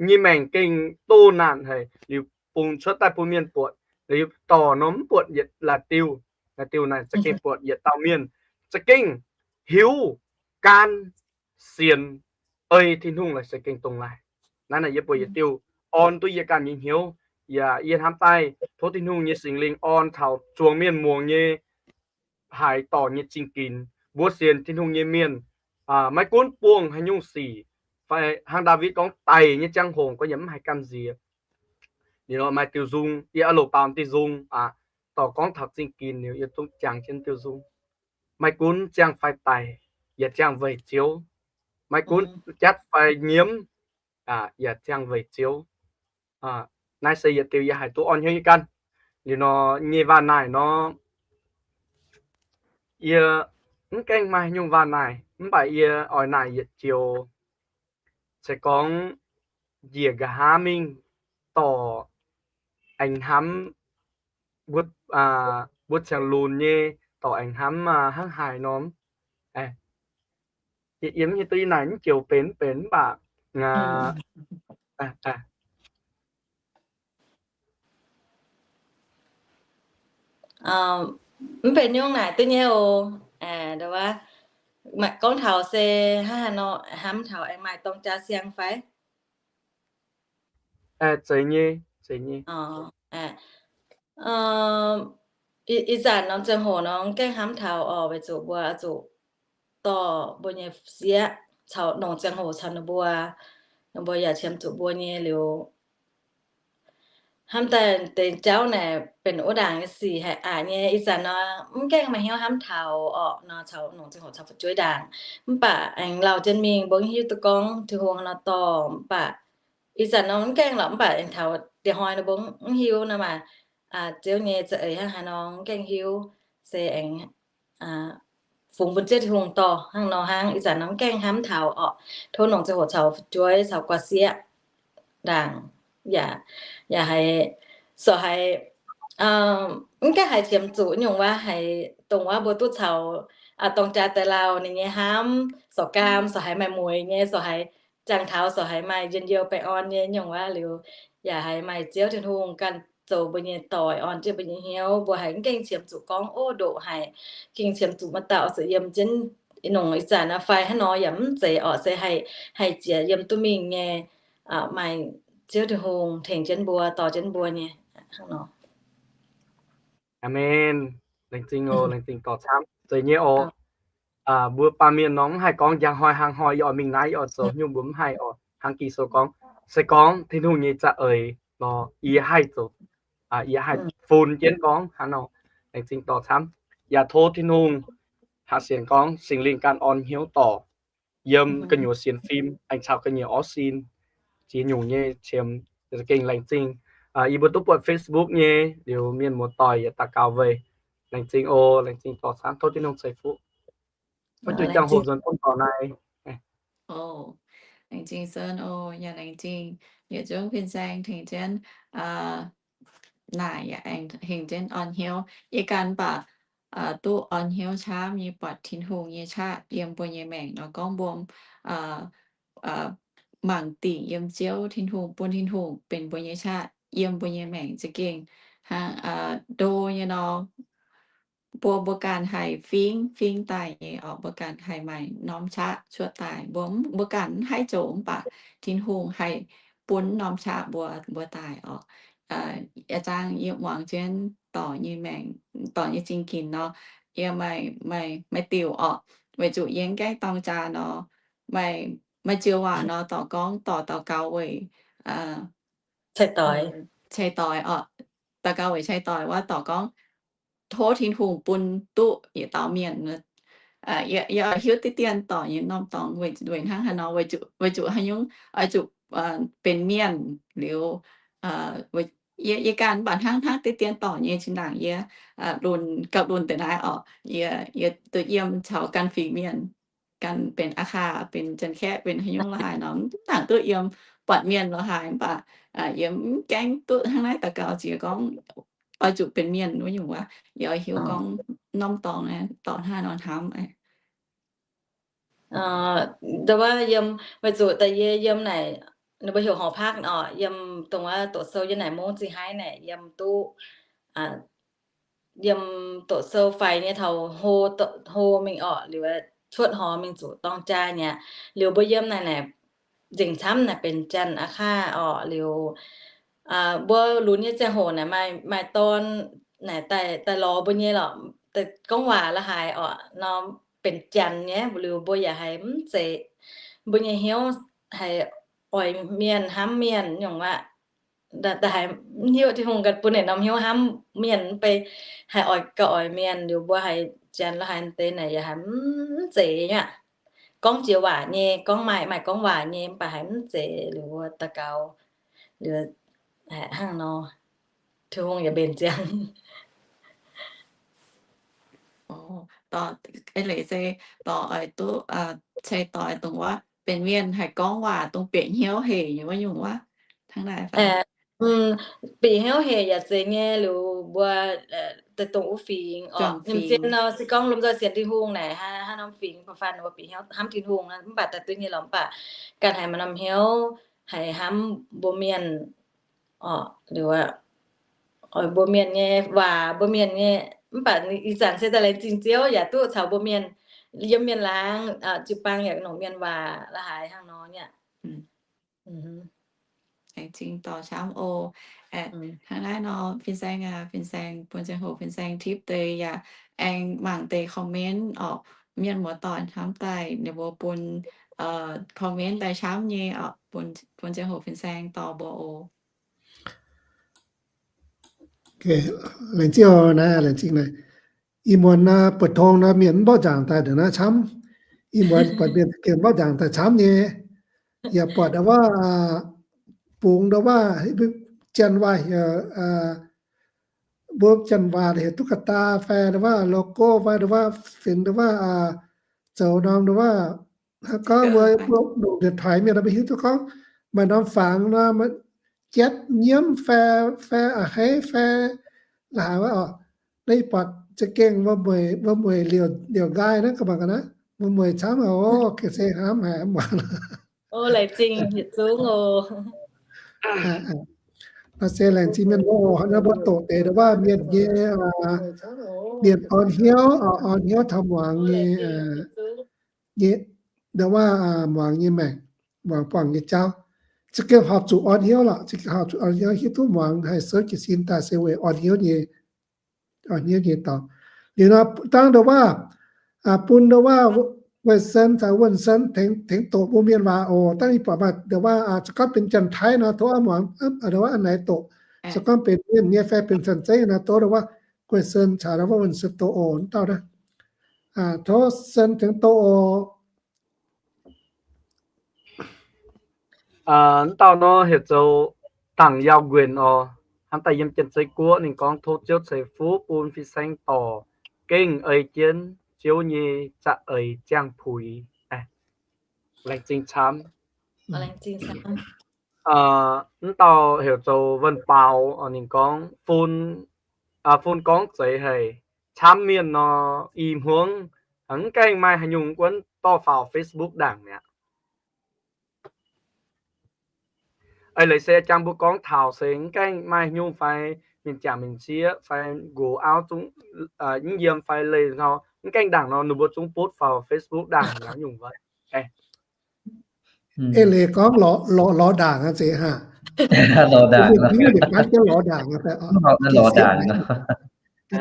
nyei maengc gengh doh naanc haic, liuz bungx cuotv daaih bun mienh buatc, liuz dorc nor mv buatc yietc la'diuh. La'diuh naaic za'gengh buatc yietc dauh mienh za'gengh hiuv gan sienx ei Tin-Hungh laaix se gengh dongh laaih. Naaiv naaic yie buatc yietc diuh orn duqv yie ganh nyei hnyouv, yaac yie hnamv daaih tov Tin-Hungh nyei Singx Lingh orn taux zuangx mienh muangx nyei haaix dorc nyei zingh ginx. Mbuo sienx Tin-Hungh nyei mienh, maiv gunv buangh haaix nyungc sic, fai hnangv Ndaawitv gorngv daic nyei ziangh hoc gorngv yaac mv haiz gamh nziex. Liuz nor maaih diuh nzung, yie oix loc baaux diuh nzung aqv, dorc gorngv taux zingh ginx liuz yie zungv jangx jienv diuh nzung. Maiv gunv ziangh fai daic, yaac ziangh weic Ziouv. Maiv gunv jatv fai nyiemv, yaac ziangh weic Ziouv. Naaiv se yietc diuh yie haiz duqv orn hnyouv nyei ganh. Liuz nor nyei waac naaic nor, yie mv gaengh maaih nyungc waac naaic, mv baac yie oix naaic yietc joux, se gorngv njiec nqa'haav mingh dorc aengx hnamv mbuo ziangh lunx nyei, dorc aengx hnamv hnangv haaix norm. Yie mv hiuv duqv yie naaic mv joux benx mv benx mv baac mv benx nyungc naaic duqv nyei oc. Gorngv taux se hnangv haaix nor, hnamv taux aengx maaih dorng jaa siang fai? Zeiz nyei, zeiz nyei. Ih zanc norm ziangh hoc nor gaengh hnamv taux oc, weic zuqc mbuo oix zuqc dorh mbuo nyei sieqv caux nongc ziangh hoc caux ninh mbuo, ninh mbuo yaac qiemx zuqc mbuo nyei liuz, hnamv daaih deix jauv naaic benx wuov ndaangc nyei sic haic aqc nyei. Ih zanc nor mv gaengh maaih hnyouv hnamv taux orqc nor, caux nongc ziangh hoc caux fu'jueiv ndaangc. Mv baac aengx lauh jienv mingh mbuo mv hiuv duqv gorngv Tin-Hungh nor dorh, mv baac ih zanc nor mv gaengh lorqc, mv baac aengx taux diex hnoi nor mbuo mv hiuv nor maah, Ziouv nyei za'eix hnangv haaix nor mv gaengh hiuv, se aengx fungx bun Ziouv Tin-Hungh dorh hnangv nor hnangv. Ih zanc nor mv gaengh hnamv taux orqc, tov nongc ziangh hoc caux fu'jueiv caux gu'sieqv ndaangc, yaac, yaac haiz, sorc haiz, mv gaengh haiz qiemx zuqc nyungc waac haiz dongh waac mbuo duqv caux dorng jaa daaih lauh ninh nyei hnamv, sorc gaam, sorc haiz maaih mueiz nyei, sorc haiz jangx taux, sorc haiz maaih njien-youh baengh orn nyei nyungc waac liuz, yaac haiz maaih Ziouv Tin-Hungh ganh zoux mbuo nyei doic, orn jienv mbuo nyei hnyouv, mbuo haiz mv gaengh qiemx zuqc gorngv, ov, ndoqc haic, gengh qiemx zuqc maaih dauh oix zuqc yiem jienv nongc ih zanc fai hnangv nor yaac mv zeiz orqc, se haih, haih jiex yiem duqv mingh nyei, maaih Ziouv Tin-Hungh tengx jienv mbuo, dorh jienv mbuo nyei hnangv nor. Aamen. Laengz zingh oc, laengz zingh dorh camv. Zeiz nyei oc. Mbuo baamh mienh nor mv haih gorngv njang hnoi hnangv hnoi yie oix mingh naaiv, yie oix zoux nyungc, mbuo mv haih oc. Hnangv Ging-Sou gorngv, se gorngv Tin-Hungh nyei za'eix nor, yie haih zoux, yie haih funx jienv gorngv hnangv nor. Laengz zingh dorh camv. Yaac tov Tin-Hungh haih sienx gorngv Singx Lingh ganh orn hnyouv dorh yiem gu'nyuoz sienx fim aengx caux gu'nyuoz orv sin ziex nyungc nyei qiemx, gengh laengz zingh. Yie mbuo duqv buatc Facebook nyei liuz mienh muoz-doic yaac daux gaux weic. Laengz zingh oc, laengz zingh dorh camv, tov Tin-Hungh ceix fuqv. Tov juix jangx hoc nzuonx bun dorc naaiv. Laengz zingh Sơn oc, yaac laengz zingh yietc zungv fin-saeng tengx jienv naaic yaac aengx tengx jienv orn hnyouv. Yie ganh baac duqv orn hnyouv camv nyei buatc Tin-Hungh nyei qaqv yiem mbuo nyei maengc nor, gorngv mbuo mangc dingc yiem Ziouv Tin-Hungh, bun Tin-Hungh benx mbuo nyei qaqv yiem mbuo nyei maengc za'gengh hnangv ndo nyei nor. Mbuo, mbuo ganh haih fingx, fingx daaih nyei orqc, mbuo ganh haih maaih norm qaqv cuotv daaih. Mbuo, mbuo ganh mv haih zoux mv baac Tin-Hungh haih bun norm qaqv mbuo, mbuo daaih orqc. Ih zanc yie muangx jienv dorc nyei maengc, dorc nyei zingh ginx nor, yie maaih, maaih, maaih diuc orqc, weic zuqc yie mv gaengh dorng jaa nor, maaih, maaih joux waac nor dorc gorngv dorc daux gaux weic cai-doix, cai-doix orqc, daux gaux weic cai-doix wuov dorc gorngv, tov Tin-Hungh bun duqv yietc dauh mienh. Yie, yie oix hiuv diqv dien dorc nyei norm dorngx weic, weic hnangv haaix nor, weic zuqc, weic zuqc haaix nyungc oix zuqc benx mienh liuz, yie, yie ganh mv baac hnangv, hnangv diqv dien dorc nyei zinh ndaangc yie lunx, gauh lunx deix naaiv orqc, yie, yie duqv yiem caux ganh fingx mienh. ganh benx Aqv Kaav, benx Janx-Kaeqv, benx haaix nyungc la'haaix nor, mv dangc duqv yiem buatc mienh la'haaix, mv baac yie mv gaengh duqv hnangv naaiv daux gaux jiex gorngv oix zuqc benx mienh wuov nyungc wuov, yie oix hiuv gorngv norm dorngx naaiv dorh hnangv haaix nor hnamv. Ndau wuov yiem, weic zuqc daaih yie yiem naaic, ninh mbuo heuc horpc pakv orqc, yiem dongh wuov doqc sou yiem naaic mungv zingh haiv naaic yiem duqv, yiem doqc sou faix nyei taux hlo, hlo mingh orqc, liuz cuotv hlo mingh zuqc dorng jaa nyei aqv. Liuz mbuo yiem naaic naaic nzengc camv naaic benx Janx Aqv Kaav orqc. Liuz mbuo lunx nyei ziangh hoc naaic maaih, maaih dorn naaic daaih, daaih lorz mbuo nyei lorqc, daaih gorngv waac la'haaix orqc nor, benx Janx nyei, liuz mbuo yaac haiz mv zeiz, mbuo nyei hnyouv haiz oix mienh hnamv mienh nyungc aqv. Daaih haiz mv hiuv Tin-Hungh ganh bun naaic norm hnyouv hnamv mienh mv bei, haiz oix gauh oix mienh, liuz mbuo haiz Janx la'haaix deix naaic yaac haiz mv zeiz nyei aqv. Gorngv jiex waac nyei, gorngv maaih, maaih gorngv waac nyei, mv baac haiz mv zeiz, liuz mbuo daux gaux, liuz hnangv nor, Tin-Hungh yaac mbenc ziangx. Dorh, eix leiz se dorh oix duqv ceix doix dongh wuov benx mienh haiz gorngv waac dongh bieqc hnyouv hec nyei wuov nyungc wuov, hnangv naaic fai? Bieqc hnyouv hec yaac zeiz nyei, liuz mbuo daaih dongh wuov fingx orqc, ninh zien nor se gorngv lomh nzoih sienx Tin-Hungh naaic, haaix norm fingx ba'fan ninh mbuo bieqc hnyouv hnamv Tin-Hungh, mv baac daaih duqv nyei lorqc, mv baac ganh haiz maaih norm hnyouv haiz hnamv mbuo mienh orqc, liuz mbuo mienh nyei waac, mbuo mienh nyei, mv baac ih zanc se daaih laengz zingh Ziouv yaac duqv caux mbuo mienh yiem mienh laangz jiu-baang yaac nongc mienh waac la'haaix hnangv nor nyei. Laengz zingh dorh camv oc. Hnangv naaiv nor, fin-saeng aac, fin-saeng bun ziangh hoc fin-saeng tipv deix yaac aengx mangc deix comment orqc. Mienh muoz-doic hnamv daaih ninh mbuo bun comment daaih camv nyei orqc, bun ziangh hoc fin-saeng dorh mbuo oc. Laengz zingh naaiv, laengz zingh naaiv. Ih muonz naaiv buatc tong nor mienh mv mborqv nzaangc daaih ndongc naaiv camv. Ih muonz buatc mienh za'gengh mborqv nzaangc daaih camv nyei. Yaac buatc wuov bungx nduov waac, janx waac heuc, mbuo janx waac heuc ตุ๊กตา fai nduov waac โลโก้ fai nduov waac fingx nduov waac zoux norm nduov waac. Gorngv mbuo, mbuo longc điện thoại mienh mbuo hiuv duqv gorngv maaih norm fangx nor, jatv nyiemv fai, fai a'hneiv fai la'haaix wuov orqc. Naaiv ih buatc za'gengh mbuo mueic, mbuo mueic liouc nqaai naaiv ga'mangc ga'naaiv, mbuo mueic camv oc, ga'sie hnamv haic mv muangx. Laengz zingh yietc zungv oc. Naaiv se laengz zingh mienh oc, naaiv mbuo doqc deix nduov waac mienh nyei, mienh orn hnyouv, orn hnyouv taux muangx nyei, nyei, nduov waac muangx nyei maengc, muangx buangh nyei jauv. Za'gengh horpc zuqc orn hnyouv lorqc, za'gengh horpc zuqc orn hnyouv, hiuv duqv muangx haih souv jiez sin daaih se weic orn hnyouv nyei, orn hnyouv nyei dorngx. Liuz nor dangv nduov waac, bun nduov waac Weic Sen caux Wuonh Sen tengx doqc mbuo mienh waac oc. Dangv ih buatc maaih nduov waac, se gorngv benx Janx-Taiv nor tov muangx nduov waac a'naaiv doqc. Se gorngv benx mienh nyei fai benx San Zeiv nor tov nduov waac Weic Sen caux nduov waac Wuonh Sen doqc oc. Mv dauh naaiv, tov Sen tengx doqc oc. Mv dauh nor heuc zoux Dangc Yauh Nguenc oc. Hnamv daaih yiem Janx-Zei Guoqv ninh gorngv tov Ziouv ceix fuqv bun fin-saeng dorc gengh ei jienv Ziouv nyei za'eix ziangh puix. Laengz zingh camv. Mv dauh heuc zoux Wuonh Baaux, ninh gorngv fun, fun gorngv zeiz haic, camv mienh nor, i hmuangv mv gaengh maaih haaix nyungc wuonv dorh faaux Facebook ndaangc mi'aqv. Eix leiz se jangx mbuo gorngv taux se mv gaengh maaih haaix nyungc fai mienh jangc mienh sieqv fai nqox auv zungv mv yiem fai leih hnoi mv gaengh ndaangc nor, ninh mbuo zungv butv faaux Facebook ndaangc mi'aqv nyungc wuov. Eix leiz gorngv lorz, lorz ndaangc aqv zeiz hnangv. Lorz ndaangc, mienh hiuv yietc gaanv jienv lorz ndaangc aqv. Lorz ndaangc,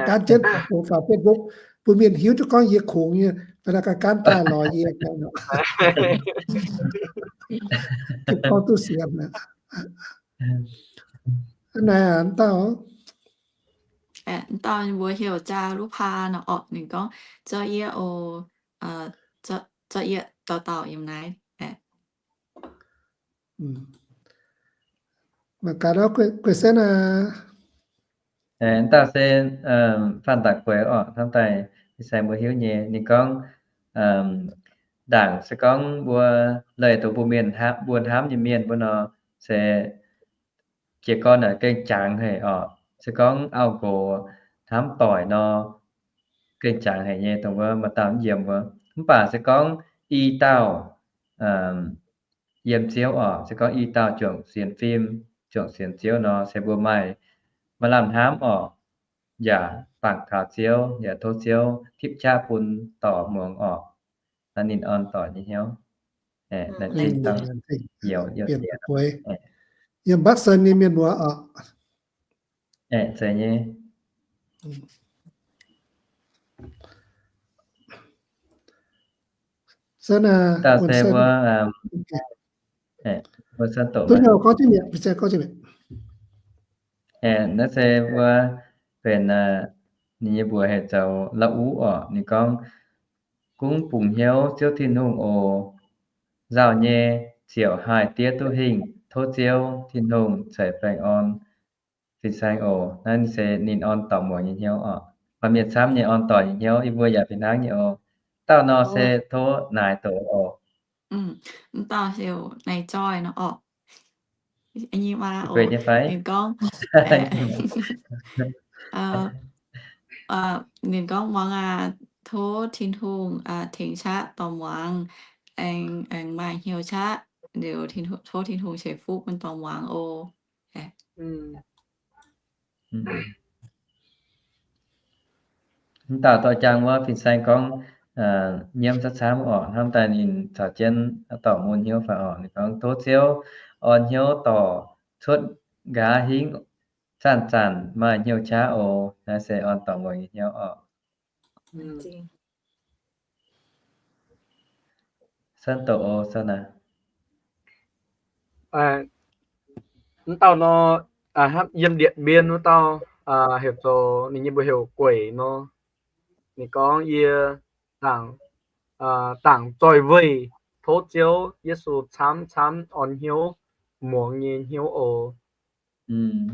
gan jienv faaux Facebook, bun mienh hiuv duqv gorngv yie kungx nyei, fai naaiv gan daaih lorz yie. Gorngv duqv sienx aqv. Hnangv naaiv mv dauh, mv dauh mbuo heuc Jaa Lu Paa nor orqc, ninh gorngv, Zorqv yie oc, zorqv yie dauh dauh yiem naaiv. Mangc gaax, Guei Sen aac. Dauh se Fanh Daac Gueix orqc, hnamv daaih ih sai mbuo hiuv nyei. Ninh gorngv, ndaangc se gorngv mbuo leih dongh mbuo mienh hnamv, mbuo hnamv nyei mienh mbuo nor, se jiez gorn naaic gengh jangx haic oc. Se gorngv auv-nqox hnamv doic nor, gengh jangx haic nyei, dongh wuov maaih dauh mv yiem wuov. Mv baac se gorngv i dauh yiem Ziouv oc, se gorngv i dauh juangc sienx fim, juangc sienx Ziouv nor, se mbuo maaih, maaih lamh hnamv oc, yaac bangc taux Ziouv, yaac tov Ziouv tipv qaqv bun dorc muangx oc. Naaiv ninh orn dorc nyei hnyouv. Yiem Bắc Sơn nyei mienh muoz oc. Zeiz nyei. Dauh se wuov, wuov Sơn Tùng, naaiv se wuov benx ninh nyei mbuox heuc zoux Lauv Uv oc. Ninh gorngv, Gunv bungx hnyouv Ziouv Tin-Hungh oc. Nzauh nyei ziouc haih diev duqv hingh. Tov Ziouv Tin-Hungh ceix baengh orn fin-saeng oc. Naaiv se ninh orn dorc muangx nyei hnyouv oc. Baamh mienh camv nyei orn dorc nyei hnyouv yie mbuo yaac fih hnangv nyei oc. Dauh nor se tov naaic doqc oc. Mv dauh heuc Naaic Zoih nor oc. Ninh gorngv, ninh gorngv muangx aqv, tov Tin-Hungh tengx qaqv dorc muangx, aengx maaih hnyouv qaqv, liuz tov Tin-Hungh ceix fuqv bun dorc muangx oc. Mv dauh dorh jang wuov fin-saeng gorngv nyiemv camv camv oc. Hnamv daaih ninh caux jienv dorc mun hnyouv fai oc. Ninh gorngv, Tov Ziouv orn hnyouv dorc cuotv nqa'haav hingv zanc-zanc maaih hnyouv qaqv oc. Naaiv se orn dorc muangx nyei hnyouv oc. Mv dauh nor, hnamv yiem Điện Biên wuov dauh, heuc zoux, ninh nyei mbuox heuc Gueic nor. Ninh gorngv, Yie dangc, dangc zoih weih, tov Ziouv Yesu camv camv orn hnyouv muangx nyei hnyouv oc. Mv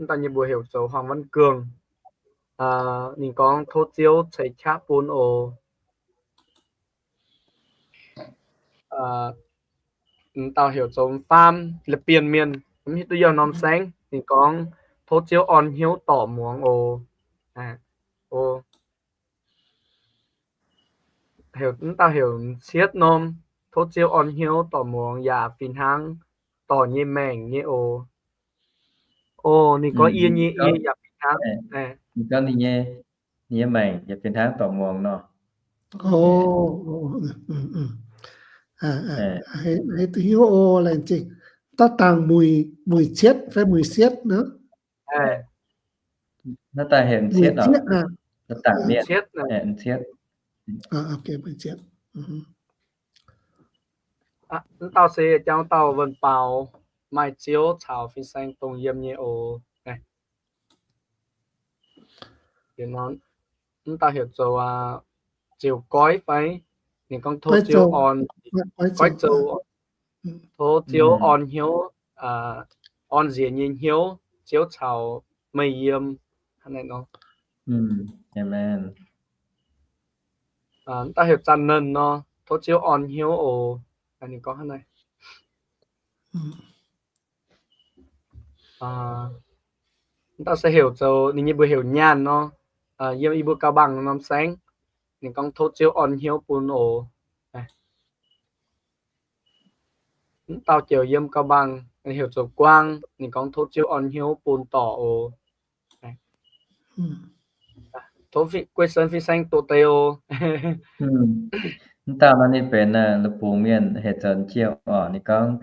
dauh nyei mbuox heuc zoux Hoàng Văn Cường. Ninh gorngv, Tov Ziouv ceix qaqv bun oc. Mv dauh heuc zoux Faam, La'bienh mienh, mv hiuv duqv yiem norm saengv. Ninh gorngv, Tov Ziouv orn hnyouv dorc muangx oc. Mv dauh heuc M'cietv norm, tov Ziouv orn hnyouv dorc muangx yaac fih hnangv dorc nyei maengc nyei oc. Oc, ninh gorngv yie nyei, yie yaac fih hnangv. Ninh gorngv ninh nyei, ninh nyei maengc yaac fih hnangv dorc muangx nor. Hnyouv oc, laengz zingh. Daaih dangc muic, muic cietv fai muic sietv nor? Naaiv daaih heuc M'cietv oc. M'cietv. Mv dauh se jangx dauh wuonh baaux maaih Ziouv caux fin-saeng dongh yiem nyei oc. Mv dauh heuc zoux Ziouc Goiv fai? Ninh gorngv tov Ziouv orn, Goiv Zoux, tov Ziouv orn hnyouv, orn nziex nyei hnyouv, Ziouv caux meih yiem. Hnangv naaiv nor. Mv dauh heuc Zanh Nernh nor, tov Ziouv orn hnyouv oc. Ninh gorngv hnangv naaiv. Mv dauh se heuc zoux, ninh nyei mbuox heuc Nyaanh nor, yiem yie mbuo Cao Bằng norm saengv. Ninh gorngv tov Ziouv orn hnyouv bun oc. Mv dauh jiex yiem Cao Bằng, ninh heuc zoux Quang, ninh gorngv tov Ziouv orn hnyouv bun dorc oc. Tov Guei Sơn fin-saeng doqc deix oc. Mv dauh nor ninh benx la'bungx mienh, heuc zoux M'Jiouh oc. Ninh gorngv,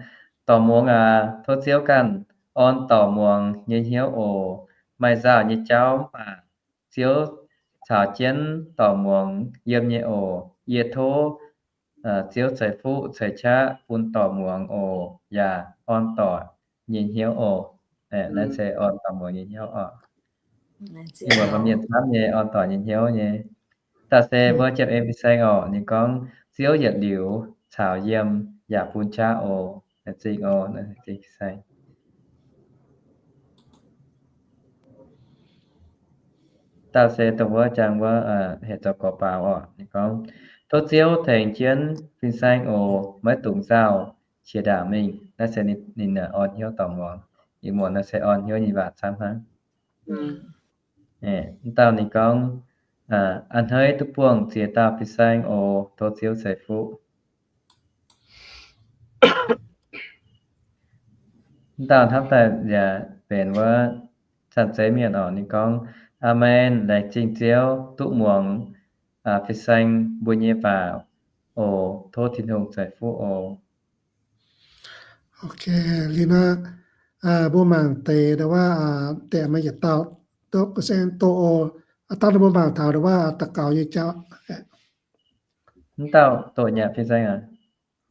Dorc muangx aac, tov Ziouv ganh orn dorc muangx nyei hnyouv oc. Maaih nzauh nyei jauv mv baac Ziouv caux jienv dorc muangx yiem nyei oc. Yie tov Ziouv ceix fuqv ceix qaqv bun dorc muangx oc, yaac orn dorc nyei hnyouv oc. Naaiv se orn dorc muangx nyei hnyouv oc. Mienh camv nyei orn dorc nyei hnyouv nyei. Daaih se mbuo Janx-En fin-saeng oc, ninh gorngv, Ziouv yietc liuz caux yiem yaac bun qaqv oc. Laengz zingh oc, laengz zingh fin-saeng. Dauh se dongh wuov jangx wuov, heuc zoux gorx baaux orqc. Ninh gorngv, tov Ziouv tengx jienv fin-saeng oc, maiv dungx nzauh, qiex ndaangc mingh. Naaiv se ninh, ninh orn hnyouv dorh muangx. Ih muonz naaiv se orn hnyouv nyei waac camv hnangv. Wuov dauh ninh gorngv, a'hneiv duqv buangh ziex dauh fin-saeng oc, tov Ziouv ceix fuqv. Wuov dauh hnamv daaih yaac benx wuov Caan-Zeiv Mienh oc. Ninh gorngv, Aamen, laengz zingh Ziouv duqv muangx fin-saeng mbuo nyei waac oc. Tov Tin-Hungh ceix fuqv oc. Ok, liuz nor, mbuo mangc deix ndau wuov, deix maaih yietc dauh, doqc ga'saeng doqc oc. Aa, dangh mbuo mangc taux ndau wuov daux gaux nyei jauv. Mv dauh doqc nyanc fin-saeng aac?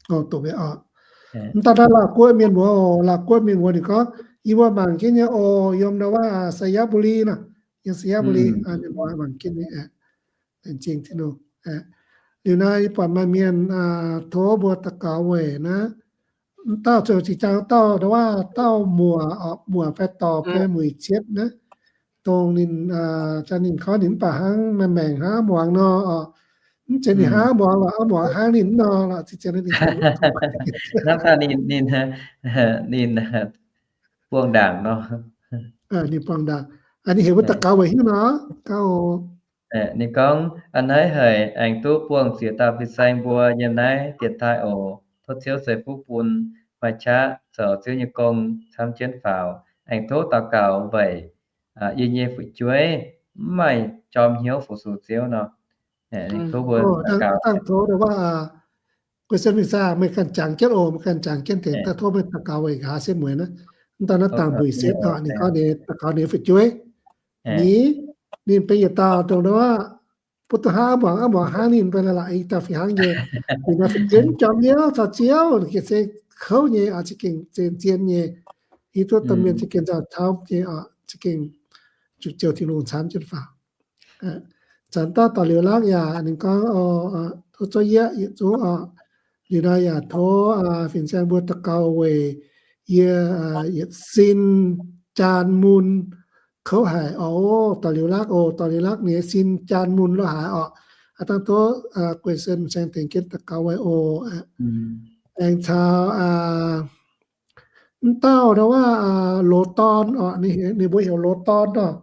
Mv dauh naaiv Laauv Guoqv mienh muoz oc, Laauv Guoqv mienh muoz ninh gorngv, yie mbuo mangc jienv nyei oc, yiem ndau wuov Sainyabuli nor, yiem Sainyabuli, mienh muoz mangc jienv nyei. Laengz zingh Tin-Hungh. Liuz naaiv yie buatc maaih mienh tov mbuo daux gaux weic naaiv, mv dauh zoux jiex jaang dauh ndau wuov dauh muoc, muoc fai dorc fai mueic cietv naaiv, dongh ninh, ninh gorngv ninh mv baac hnangv maengc hnangv muangx nor oc. Mv zeiz ninh hnangv muangx lorqc, muangx hnangv ninh nor lorqc, hnangv ninh, ninh buangh ndaangc nor. Ninh buangh ndaangc. Ninh heuc mbuo daux gaux weic hiuv nor, gauh Ninh gorngv, a'hneiv haic aengx duqv buangh ziex dauh fin-saeng mbuo yiem naaiv dienx taaih oc. Tov Ziouv ceix fuqv bun, maaih qaqv zoux Ziouv nyei gong camv jienv faaux. Aengx tov daux gaux weic yie nyei fu'jueiv mv maaih jorm hnyouv fu-sux Ziouv nor. Tov mbuo daux gaux. Dangh tov ndau wuov, guei sen fin-saeng, meih ganh jangx jienv oc, meih ganh jangx jienv deix, dangh tov meih daux gaux weic nqa'haav setv mueiz naaiv. Mv dauh naaiv dangh mbuic setv oc, ninh gorngv ninh daux gaux ninh fu'jueiv. Ninh, ninh benx yietc dauh dongh ndau wuov, mbuo duqv hnangv muangx, muangx hnangv ninh benx la'la'ih dauh fih hnangv nyei. Ninh nor fu'jueiv mv jorm hnyouv caux Ziouv, ninh gengh se kouv nyei, za'gengh zien-zien nyei. Hiuv duqv domh mienh za'gengh nzauh taux nyei oc, za'gengh zuqc Ziouv Tin-Hungh camv jienv faaux. Zanc daaih dorh liuz lakv yaac ninh gorngv, tov zouv yieqv yietc zungv oc. Liuz nor yaac tov fin-saeng mbuo daux gaux weic yie yietc sin jaan mun kouv haic oc. Dorh liuz lakv oc, dorh liuz lakv ninh sin jaan mun lo haaix oc. Dangh tov guei sen fin-saeng tengx jienv daux gaux weic oc. Aengx caux mv dauh ndau wuov loz dorn oc, ninh mbuo heuc loz dorn oc.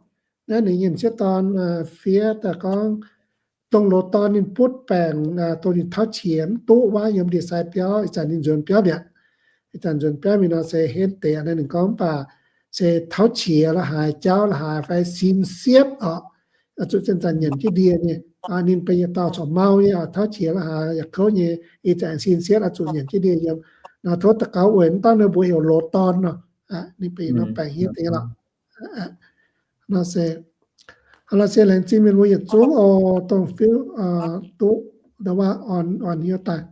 Naaiv ninh nyei m'sieqv dorn fiev daaih gorngv, dongh loz dorn ninh butv baengc, dongh ninh tauv qiex mv duqv wuov yiem ndie-sai biauv, ih zanc ninh nzuonx biauv mi'aqv. Ih zanc nzuonx biauv mingh nor se henv deix naaiv, ninh gorngv mv baac se tauv qiex lo haaix, jauv lo haaix fai sin sietv oc, zuqc zanc-zanc nyanc jienv ndie nyei. Ninh benx yietc dauh corc mau nyei oc, tauv qiex lo haaix yaac kouv nyei, ih zanc sin sietv oix zuqc nyanc jienv ndie yiem. Nor tov daux gaux weic mv dauh ninh mbuo heuc loz dorn nor. Ninh benx norm baengc hietv deix lorqc. Nor se, nor se laengz zingh mienh mbuo yietc zungv oc, dongh fiuv duqv ndau wuov orn, orn hnyouv daaih.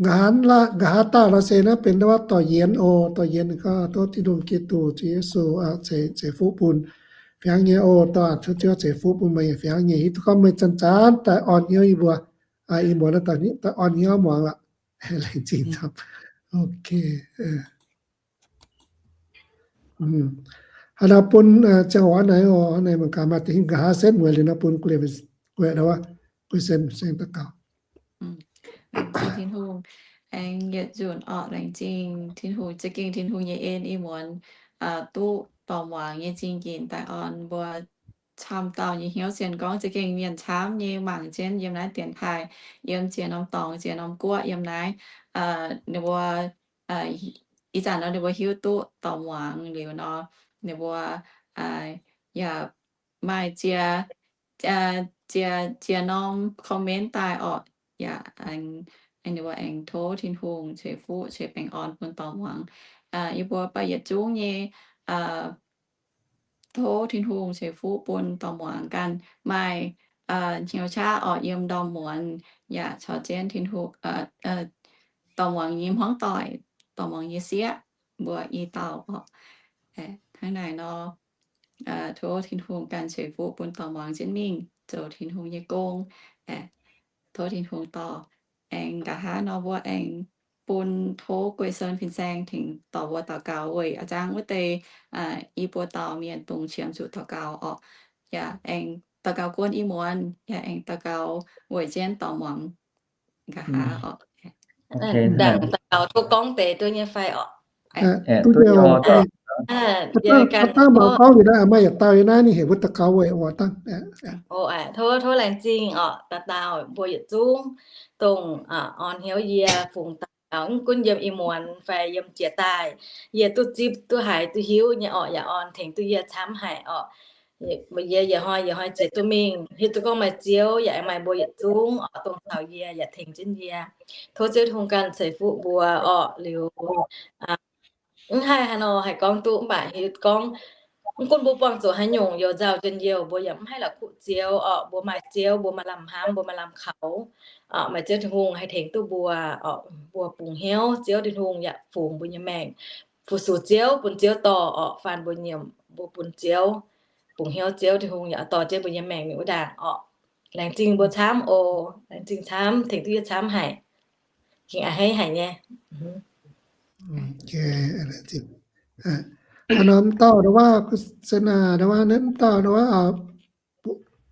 Nqa'haav, nqa'haav dauh nor se naaiv benx ndau wuov dorh yienx oc, dorh yienx gaax tov Tin-Hungh, Giduc, Ziouv Yesu ceix fuqv bun. Fih hnangv nyei oc, dorh a'hneiv Ziouv ceix fuqv bun meih fih hnangv nyei. Hiuv duqv gorngv meih zanc-zanc daaih orn hnyouv yie mbuo, ih muonz daaih orn hnyouv muangx lorqc. Laengz zingh camv. Ok. Hnangv naaiv bun ziangh hoc naaiv oc, naaiv mangc gaax maaih deix hingh nqa'haav setv mueiz liuz nor bun guei, guei ndau wuov, guei sen, sen daux gaux. Laengz zingh Tin-Hungh, aengx yietc nzunc orqc, laengz zingh Tin-Hungh, za'gengh Tin-Hungh nyei en ih muonz duqv dorh muangx nyei zingh ginc daaih orn mbuo camv dauh nyei hnyouv. Sienx gorngv za'gengh mienh camv nyei mangc jienv yiem naaiv dienx taaih, yiem ziex norm dorngx, ziex norm guoqv yiem naaiv, ninh mbuo ih zanc nor ninh mbuo hiuv duqv dorh muangx liuz nor, ninh mbuo yaac maaih ziex, ziex, ziex norm comment daaih orqc. Yaac ninh mbuo aengx tov Tin-Hungh ceix fuqv ceix baengh orn bun dorh muangx. Yie mbuo baac yietc zungv nyei tov Tin-Hungh ceix fuqv bun dorh muangx ganh maaih hnyouv qaqv orqc yiem ndorm muonz yaac caux jienv Tin-Hungh, dorh muangx nyei hmuangv doic, dorh muangx nyei sieqv mbuo i dauh orqc. Hnangv naaic nor, tov Tin-Hungh ganh ceix fuqv bun dorh muangx jienv mingh zoux Tin-Hungh nyei gong. Tov Tin-Hungh dorh aengx nqa'haav nor mbuo aengx bun tov guei sen fin-saeng tengx dorh mbuo daux gaux weic a'zang wuov deix, yie mbuo dauh mienh dongh qiemx zuqc daux gaux orqc. Yaac aengx daux gaux guon i muonz, yaac aengx daux gaux weic jienv dorh muangx nqa'haav orqc. Ndaangc daux gaux tov gorngv deix duqv nyei fai orqc? Duqv nyei orqc. Dangh mangc gorngv liuz naaiv, maaih yietc dauh yiem naaiv ninh heuc mbuo daux gaux weic orqc dangh. Tov, tov laengz zingh orqc, dauh dauh mbuo yietc zungv dongh orn hnyouv yie fungx daux gaux, mv gunv yiem ih muonz fai yiem jiex daaih, yie duqv zipv duqv haiz duqv hiuv nyei orqc, yaac orn tengx duqv yie camv haic orqc. Yie, yie hnoi, yie hnoi ziex duqv mingh hiuv duqv gorngv maaih Ziouv yaac maaih mbuo yietc zungv orqc dongh caux yie yaac tengx jienv yie. Tov Ziouv Tin-Hungh ganh ceix fuqv mbuo orqc. Liuz mv haih haaix nor haih gorngv duqv, mv baac hiuv gorngv mv gunv mbuo buangh zuqc haaix nyungc youh nzauh njien-youh, mbuo yaac mv haih la'kuqv Ziouv orqc. Mbuo maaih Ziouv, mbuo maaih lamh hnamv, mbuo maaih lamh kaux. Maaih Ziouv Tin-Hungh haih tengx duqv mbuo orqc. Mbuo bungx hnyouv, Ziouv Tin-Hungh yaac fungx mbuo nyei maengc. Fu-sux Ziouv, bun Ziouv dorh orqc, faanh mbuo nyiemc, mbuo bun Ziouv, bungx hnyouv Ziouv Tin-Hungh yaac dorh jienv mbuo nyei maengc mingh wuov ndaangc orqc. Laengz zingh mbuo camv oc. Laengz zingh camv, tengx duqv yie camv haic. Gengh a'hneiv haic nyei. Hnangv nor mv dauh ndau wuov, se naaic ndau wuov, mv dauh ndau wuov,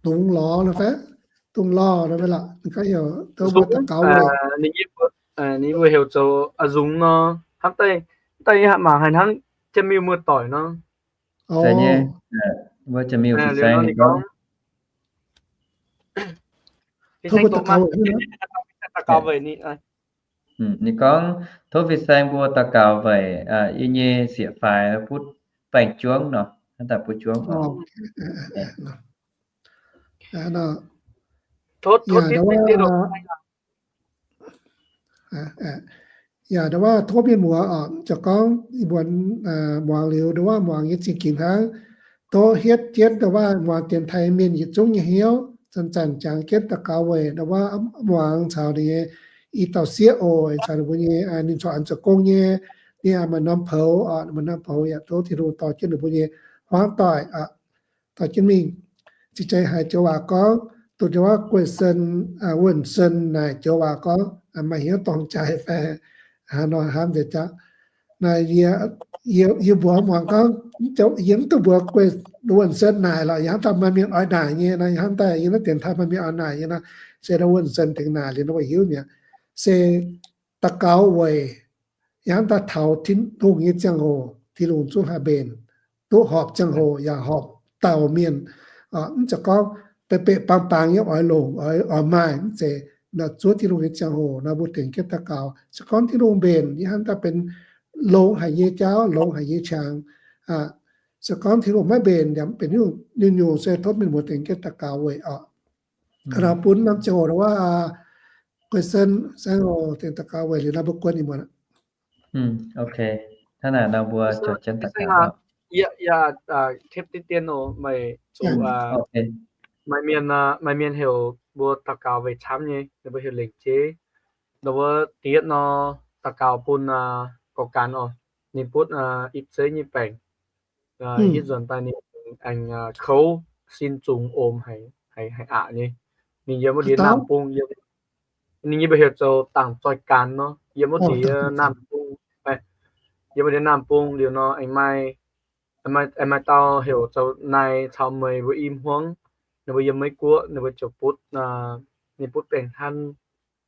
Dungx Lorz nor fai, Dungx Lorz nor fai lorqc, ninh gorngv heuc tov mbuo daux gaux weic. Ninh mbuo heuc zoux A'nzungx nor, hnangv daaih, daaih mangc haiz hnangv Jien-Miuh muoz-doic nor. Mbuo Jien-Miuh fin-saeng ninh gorngv, tov mbuo daux gaux weic. Ninh gorngv, tov fin-saeng mbuo daux gaux weic yie nyei sieqv-faix butv baengh juangv nor, hnangv daaih butv juangv. Yaac ndau wuov tov mienh muoz oc, ziouc gorngv ih muonz muangx liuz ndau wuov muangx nyei zingh ginx hnangv, tov hietv jienv ndau wuov muangx dienx taaih mienh yietc zungv nyei hnyouv, zanc-zanc jangx jienv daux gaux weic ndau wuov muangx caux ninh nyei i dauh sieqv oc, caux ninh mbuo nyei, ninh corc an zoux gong nyei, ninh maaih norm poux, maaih norm poux yaac tov Tin-Hungh dorh jienv ninh mbuo nyei hmuangv doic dorh jienv mingh. Cingx zeiz haiz joux waac gorngv, dongh joux waac gueiv sen, wuonh sen naaic joux waac gorngv, maaih hnyouv dorng jaaix fai hnangv nor hnamv nzengc jauv. Naaic yie mbuox muangx gorngv, yie mv duqv mbuox gueiv wuonh sen naaic lorqc, yie hnamv daaih maaih mienh oix naaic nyei nor, yie hnamv daaih yie naaiv dienx taaih maaih mienh oix naaic nyei nor, se wuonh sen tengx naaic liuz nor mbuo hiuv mi'aqv. Se daux gaux weic yie hnamv daaih taux Tin-Hungh nyei ziangh hoc, Tin-Hungh zungv haih mbenc, duqv horpc ziangh hoc yaac horpc dauh mienh. Mv zeiz gorngv beqc beqc bangc bangc yiem oix longc, oix maaih, mv zeiz. Naaiv zuov Tin-Hungh nyei ziangh hoc nor mbuo tengx jienv daux gaux. Se gorngv Tin-Hungh mbenc, yie hnamv daaih benx longx haic nyei jauv, longx haic nyei qangx. Se gorngv Tin-Hungh maiv mbenc, yaac mv benx nyungc-nyungc, se tov mienh muoz tengx jienv daux gaux weic oc. Ga'naaiv bun norm ziangh hoc wuov, guei sen saeng oc, tengx daux gaux weic liuz nor mbuo guon i muonz. Ok, hnangv naaic nor mbuo ziouc jienv daux gaux. Yie, yie, tepv diqv dien oc, meih zuqc, maaih mienh, maaih mienh heuc mbuo daux gaux weic camv nyei, ninh mbuo heuc lengc jeiv. Ndau wuov da'yietv nor, daux gaux bun gorx-ganh oc, ninh butv ipv zeiv nyei baengc. Hitv nzuonx daaih ninh aengx kouv sin zungx om haic aqc nyei. Ninh yiem wuov ndiev Naamh Bung, ninh nyei mbuo heuc zoux dangc zoih ganh nor, yiem wuov ndiev Naamh Bung, yiem wuov ndiev Naamh Bung liuz nor aengx maaih, aengx maaih dauh heuc zoux Naai caux Meih mbuo i hmuangv, ninh mbuo yiem Meiv Guoqv, ninh mbuo ziouc butv, ninh butv baengc hnangv,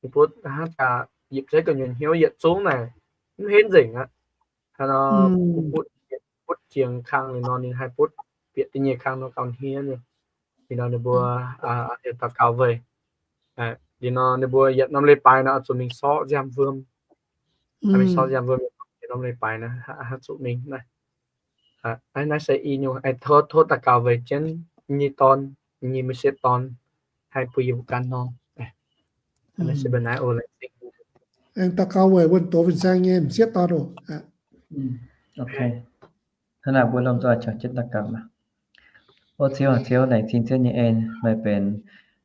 ninh butv hnangv gaax yipc zeiv gu'nyuoz hnyouv yietc zungv naaic mv henv nzengc aqv. Butv, butv jiex kang liuz nor ninh haih butv bieqc da'nyeic kang nor gauh hniev nyei. Liuz nor ninh mbuo daux gaux weic. Liuz nor ninh mbuo yietc norm leiz-baaix nor oix zuqc mingh sortv nziaamv-wuom. Mingh sortv nziaamv-wuom yietc norm leiz-baaix nor haih zuqc mingh naaiv. Naaiv se i nyungc, tov daux gaux weic jienv nyei dorn, nyei m'sieqv dorn, haih bun yie mbuo gan norm. Aengx daux gaux weic wuonh doz fin-saeng nyei m'sieqv dorn oc. Hnangv naaic mbuo lomh nzoih qangx jienv daux gaux. O Ziouv, Ziouv, laengz zingh Ziouv nyei en, meih benx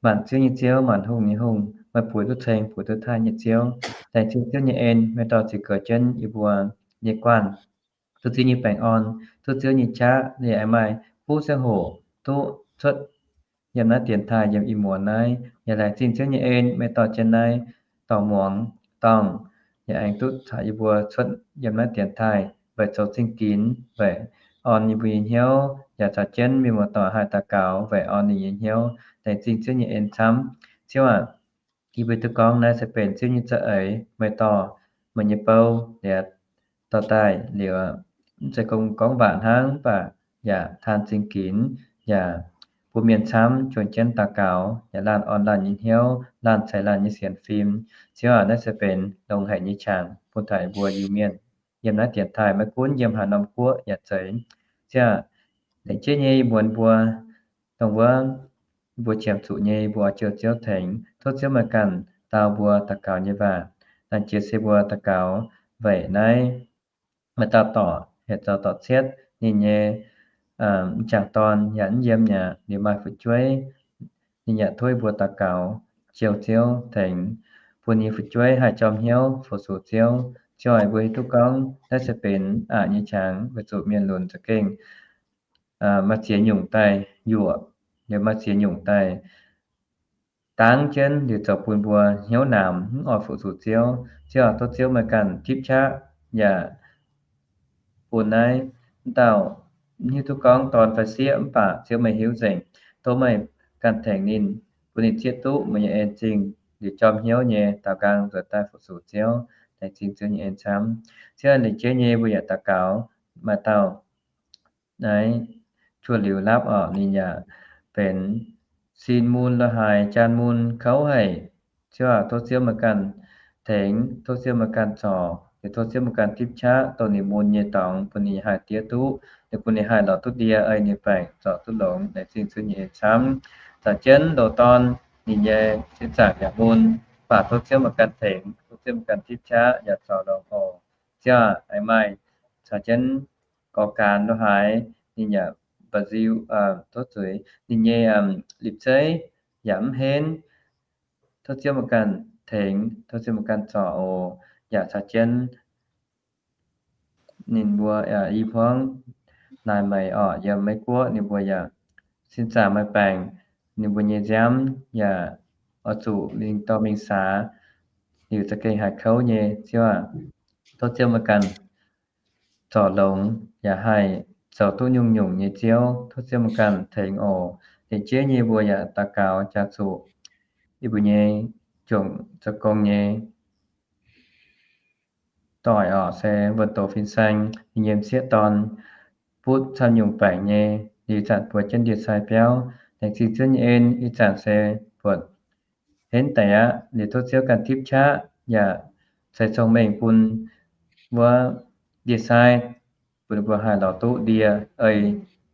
maanc ziouv nyei Ziouv, maanc hungh nyei Hungh, meih bueix duqv ceng bueix duqv taaih nyei Ziouv. Laengz zingh Ziouv nyei en, meih dorh ziux goux jienv yie mbuo nyei guanh, duqv Ziouv nyei baengh orn, duqv Ziouv nyei qaqv, yaac maaih fuqv ziangh hoc duqv cuotv yiem naaiv dienx taaih yiem ih muonz naaiv. Yaac laengz zingh Ziouv nyei en, meih dorh jienv naaiv dorh muangx dorngh yaac aengx duqv caux yie mbuo cuotv yiem naaiv dienx taaih weic zoux zingh ginx, weic orn yie mbuo nyei hnyouv, yaac caux jienv mienh muoz-doic haih daux gaux weic orn ninh nyei hnyouv. Laengz zingh Ziouv nyei en camv. Ziouv aac, yie mbuo duqv gorngv naaiv se benx Ziouv nyei za'eix, meih dorh meih nyei bou liuz dorh daaih liuz, mv zeiz kungx gorngv waac hnangv, mv baac yaac taan zingh ginx, yaac bun mienh camv juangc jienv daux gaux, yaac laanh orn laanh nyei hnyouv, laanh ceix laanh nyei sienx fim. Ziouv aac, naaiv se benx longx haic nyei qangx bun taux mbuo Iu-Mienh yiem naaiv dienx taaih, maiv gunv yiem haaix norm guoqv yaac zeiz. Ziouv aac, laengz jienv nyei muonz mbuo dongh wuov mbuo qiemx zuqc nyei, mbuo oix jouh Ziouv tengx. Tov Ziouv meih ganh dau mbuo daux gaux nyei waac. Laengz jiex se mbuo daux gaux weic naaiv maaih dauh dorc, heuc zoux Dorc Cietv, ninh nyei m'jangc dorn yaac mv yiem aqv, ninh maaih fu'jueiv. Ninh yaac tov mbuo daux gaux, jouh Ziouv tengx, bun ninh fu'jueiv haih jorm hnyouv fu-sux Ziouv. Ziouv aac, mbuo hiuv duqv gorngv naaiv se benx aqc nyei qangx, weic zuqc mienh lunx za'gengh maaih ziex nyungc daaih yuoqc, liuz maaih ziex nyungc daaih dangv jienv, liuz zoux bun mbuo hnyouv namx, mv oix fu-sux Ziouv. Ziouv aac, tov Ziouv meih ganh tipv qaqv yaac bun naaiv dauh mv hiuv duqv gorngv dorn fai sieqv, mv baac Ziouv meih hiuv nzengc. Tov meih ganh tengx ninh, bun ninh zieqv duqv meih nyei en zingh, liuz jorm hnyouv nyei daaux nqaang nzuonx daaih fu-sux Ziouv. Laengz zingh Ziouv nyei en camv. Ziouv aac, laengz jienv nyei mbuo yaac daux gaux maaih dauh naaiv Juoz Liuz Lapv orqc, ninh yaac benx sin mun lo haaix, jaan mun kouv haic. Ziouv aac, tov Ziouv meih ganh tengx, tov Ziouv meih ganh zorc, liuz tov Ziouv meih ganh tipv qaqv dongh ninh mun nyei dorngx, bun ninh haih diev duqv, liuz bun ninh haih lorz duqv ndie, ei ninh baengc zorc duqv longx. Laengz zingh Ziouv nyei en camv. Caux jienv loz-dorn, ninh nyei sin zaangc yaac mun, mv baac tov Ziouv meih ganh tengx, tov Ziouv meih ganh tipv qaqv yaac zorc longx oc. Ziouv aac, aengx maaih caux jienv gorx-gaanx lo haaix, ninh yaac mba'nziu, tov zuiz, ninh nyei lipc zeiv yaac mv henv. Tov Ziouv meih ganh tengx, tov Ziouv meih ganh zorc oc. Yaac caux jienv ninh mbuo i hmuangv naaic meix orqc, yiem Meiv Guoqv ninh mbuo yaac sin zaangc maaih baengc, ninh mbuo nyei nziaamv yaac oix zuqc mingh dorh mingh saax, liuz za'gengh haiz kouv nyei. Ziouv aac, tov Ziouv meih ganh zorc longx yaac haih zoux duqv nyungc-nyungc nyei Ziouv. Tov Ziouv meih ganh tengx oc. Laengz jienv nyei mbuo yaac daux gaux jaax zuqc yie mbuo nyei juangc zoux gong nyei doic orqc, se wuonh doz fin-saeng, ninh nyei m'sieqv dorn butv camv nyungc baengc nyei, liuz zanc buatc jienv ndie-sai biauv. Laengz zingh Ziouv nyei en, ih zanc se buatc henv daic aqv. Liuz tov Ziouv ganh tipv qaqv yaac ceix cong-mengh bun wuov ndie-sai, bun ninh mbuo haih lorz duqv ndie ei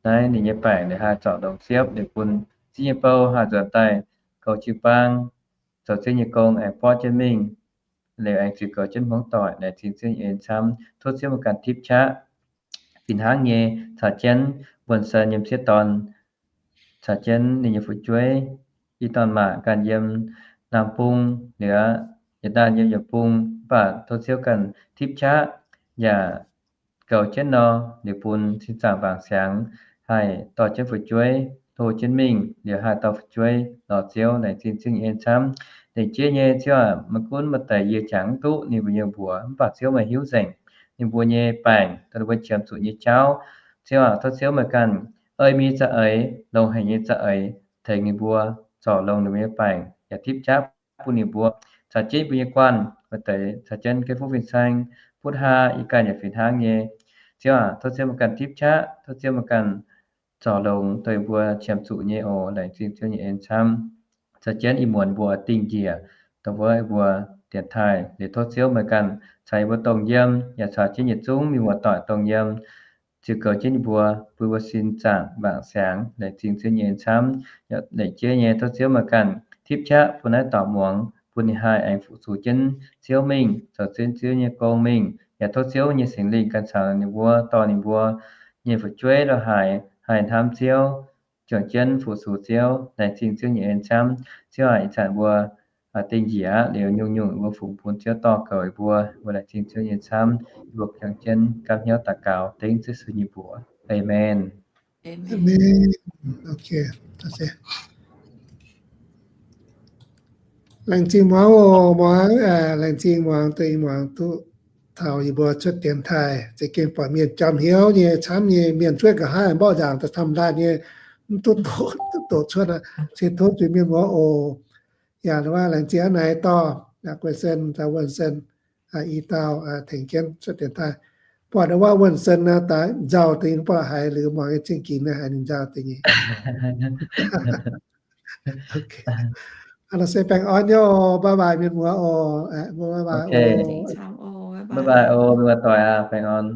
naaiv ninh nyei baengc, liuz haih zorc longx siepv, liuz bun ziex nyei bou haih nzuonx daaih goux jiu-baang, zoux Ziouv nyei gong, aengx borqv jienv mingh, liuz aengx ziux goux jienv hmuangv doic. Laengz zingh Ziouv nyei en camv. Tov Ziouv meih ganh tipv qaqv fih hnangv nyei caux jienv Wuonh Sen nyei m'sieqv dorn, caux jienv ninh nyei fu'jueiv, i dorn-maac ganh yiem Naamh Bung, liuz yietc daanh yiem Yietc Bung, mv baac tov Ziouv ganh tipv qaqv yaac goux jienv nor, liuz bun sin zaangc mbaangc siangx haih dorh jienv fu'jueiv hlo jienv mingh, liuz haih dorh fu'jueiv lorz Ziouv. Laengz zingh Ziouv nyei en camv. Laengz jienv nyei Ziouv aac, maiv gunv maaih deix yie jangx mv duqv ninh mbuo nyei mbuox, mv baac Ziouv meih hiuv nzengc ninh mbuo nyei baengc, dongh ninh mbuo qiemx zuqc nyei jauv. Ziouv aac, tov Ziouv meih ganh ei mingh nyei za'eix, longx haic nyei za'eix, tengx ninh mbuo zorc longx ninh mbuo nyei baengc, yaac tipv qaqv bun ninh mbuo caux jienv mbuo nyei guanh, maaih deix caux jienv ga'fouv fin-saeng, butv haa, ih ganh yaac fih hnangv nyei. Ziouv aac, tov Ziouv meih ganh tipv qaqv, tov Ziouv meih ganh zorc longx dongh mbuo qiemx zuqc nyei oc. Laengz zingh Ziouv nyei en camv. Caux jienv ih muonz mbuo dingh njiec dongh wuov mbuo dienx taaih, liuz tov Ziouv meih ganh caux yie mbuo dongh yiem, yaac caux jienv yietc zungv mienh muoz-doic dongh yiem, ziux goux jienv yie mbuo, bun mbuo sin zaangc mbaangc siangx. Laengz zingh Ziouv nyei en camv. Laengz jienv nyei tov Ziouv meih ganh tipv qaqv bun naaiv dauh muangx, bun ninh haih aengx fu-sux jienv Ziouv mingh, zoux jienv Ziouv nyei gong mingh. Yaac tov Ziouv nyei Singx Lingh ganh caux ninh mbuo, dorh ninh mbuo nyei fu'jueiv lo haaix haih hnamv Ziouv, juangc jienv fu-sux Ziouv. Laengz zingh Ziouv nyei en camv. Ziouv aac, ih zanc mbuo dingh njiec aqv, liuz nyungc-nyungc mbuo fungx bun Ziouv dorh goux yie mbuo. Mbuo laengz zingh Ziouv nyei en camv. Yie mbuo juangc jienv gapv hnyouv daux gaux dengv Ziouv Yesu nyei mbuox. Aamen. Laengz zingh muangx oc, muangx, laengz zingh muangx, deix muangx duqv taux yie mbuo cuotv dienx taaih, za'gengh buatc mienh jomc hnyouv nyei, camv nyei, mienh cuotv nqa'haav mborqv nzaangc daaih camv ndaaih nyei, mv duqv doqc, duqv doqc cuotv aqv. Se tov zuiz mienh muoz oc. Yaac laengz zingh hnangv naaiv dorh, Guei Sen, Wuonh Sen, i dauh tengx jienv cuotv dienx taaih. Buatc wuov Wuonh Sen naaiv daaih nzauh deix nyei, buatc haiz liuz muangx nyei zingh ginx naaiv haiz ninh nzauh deix nyei. La'sic baengh orn nyei oc, bye bye mienh muoz oc, bye bye oc. Bye bye oc, mienh muoz doic aac, baengh orn.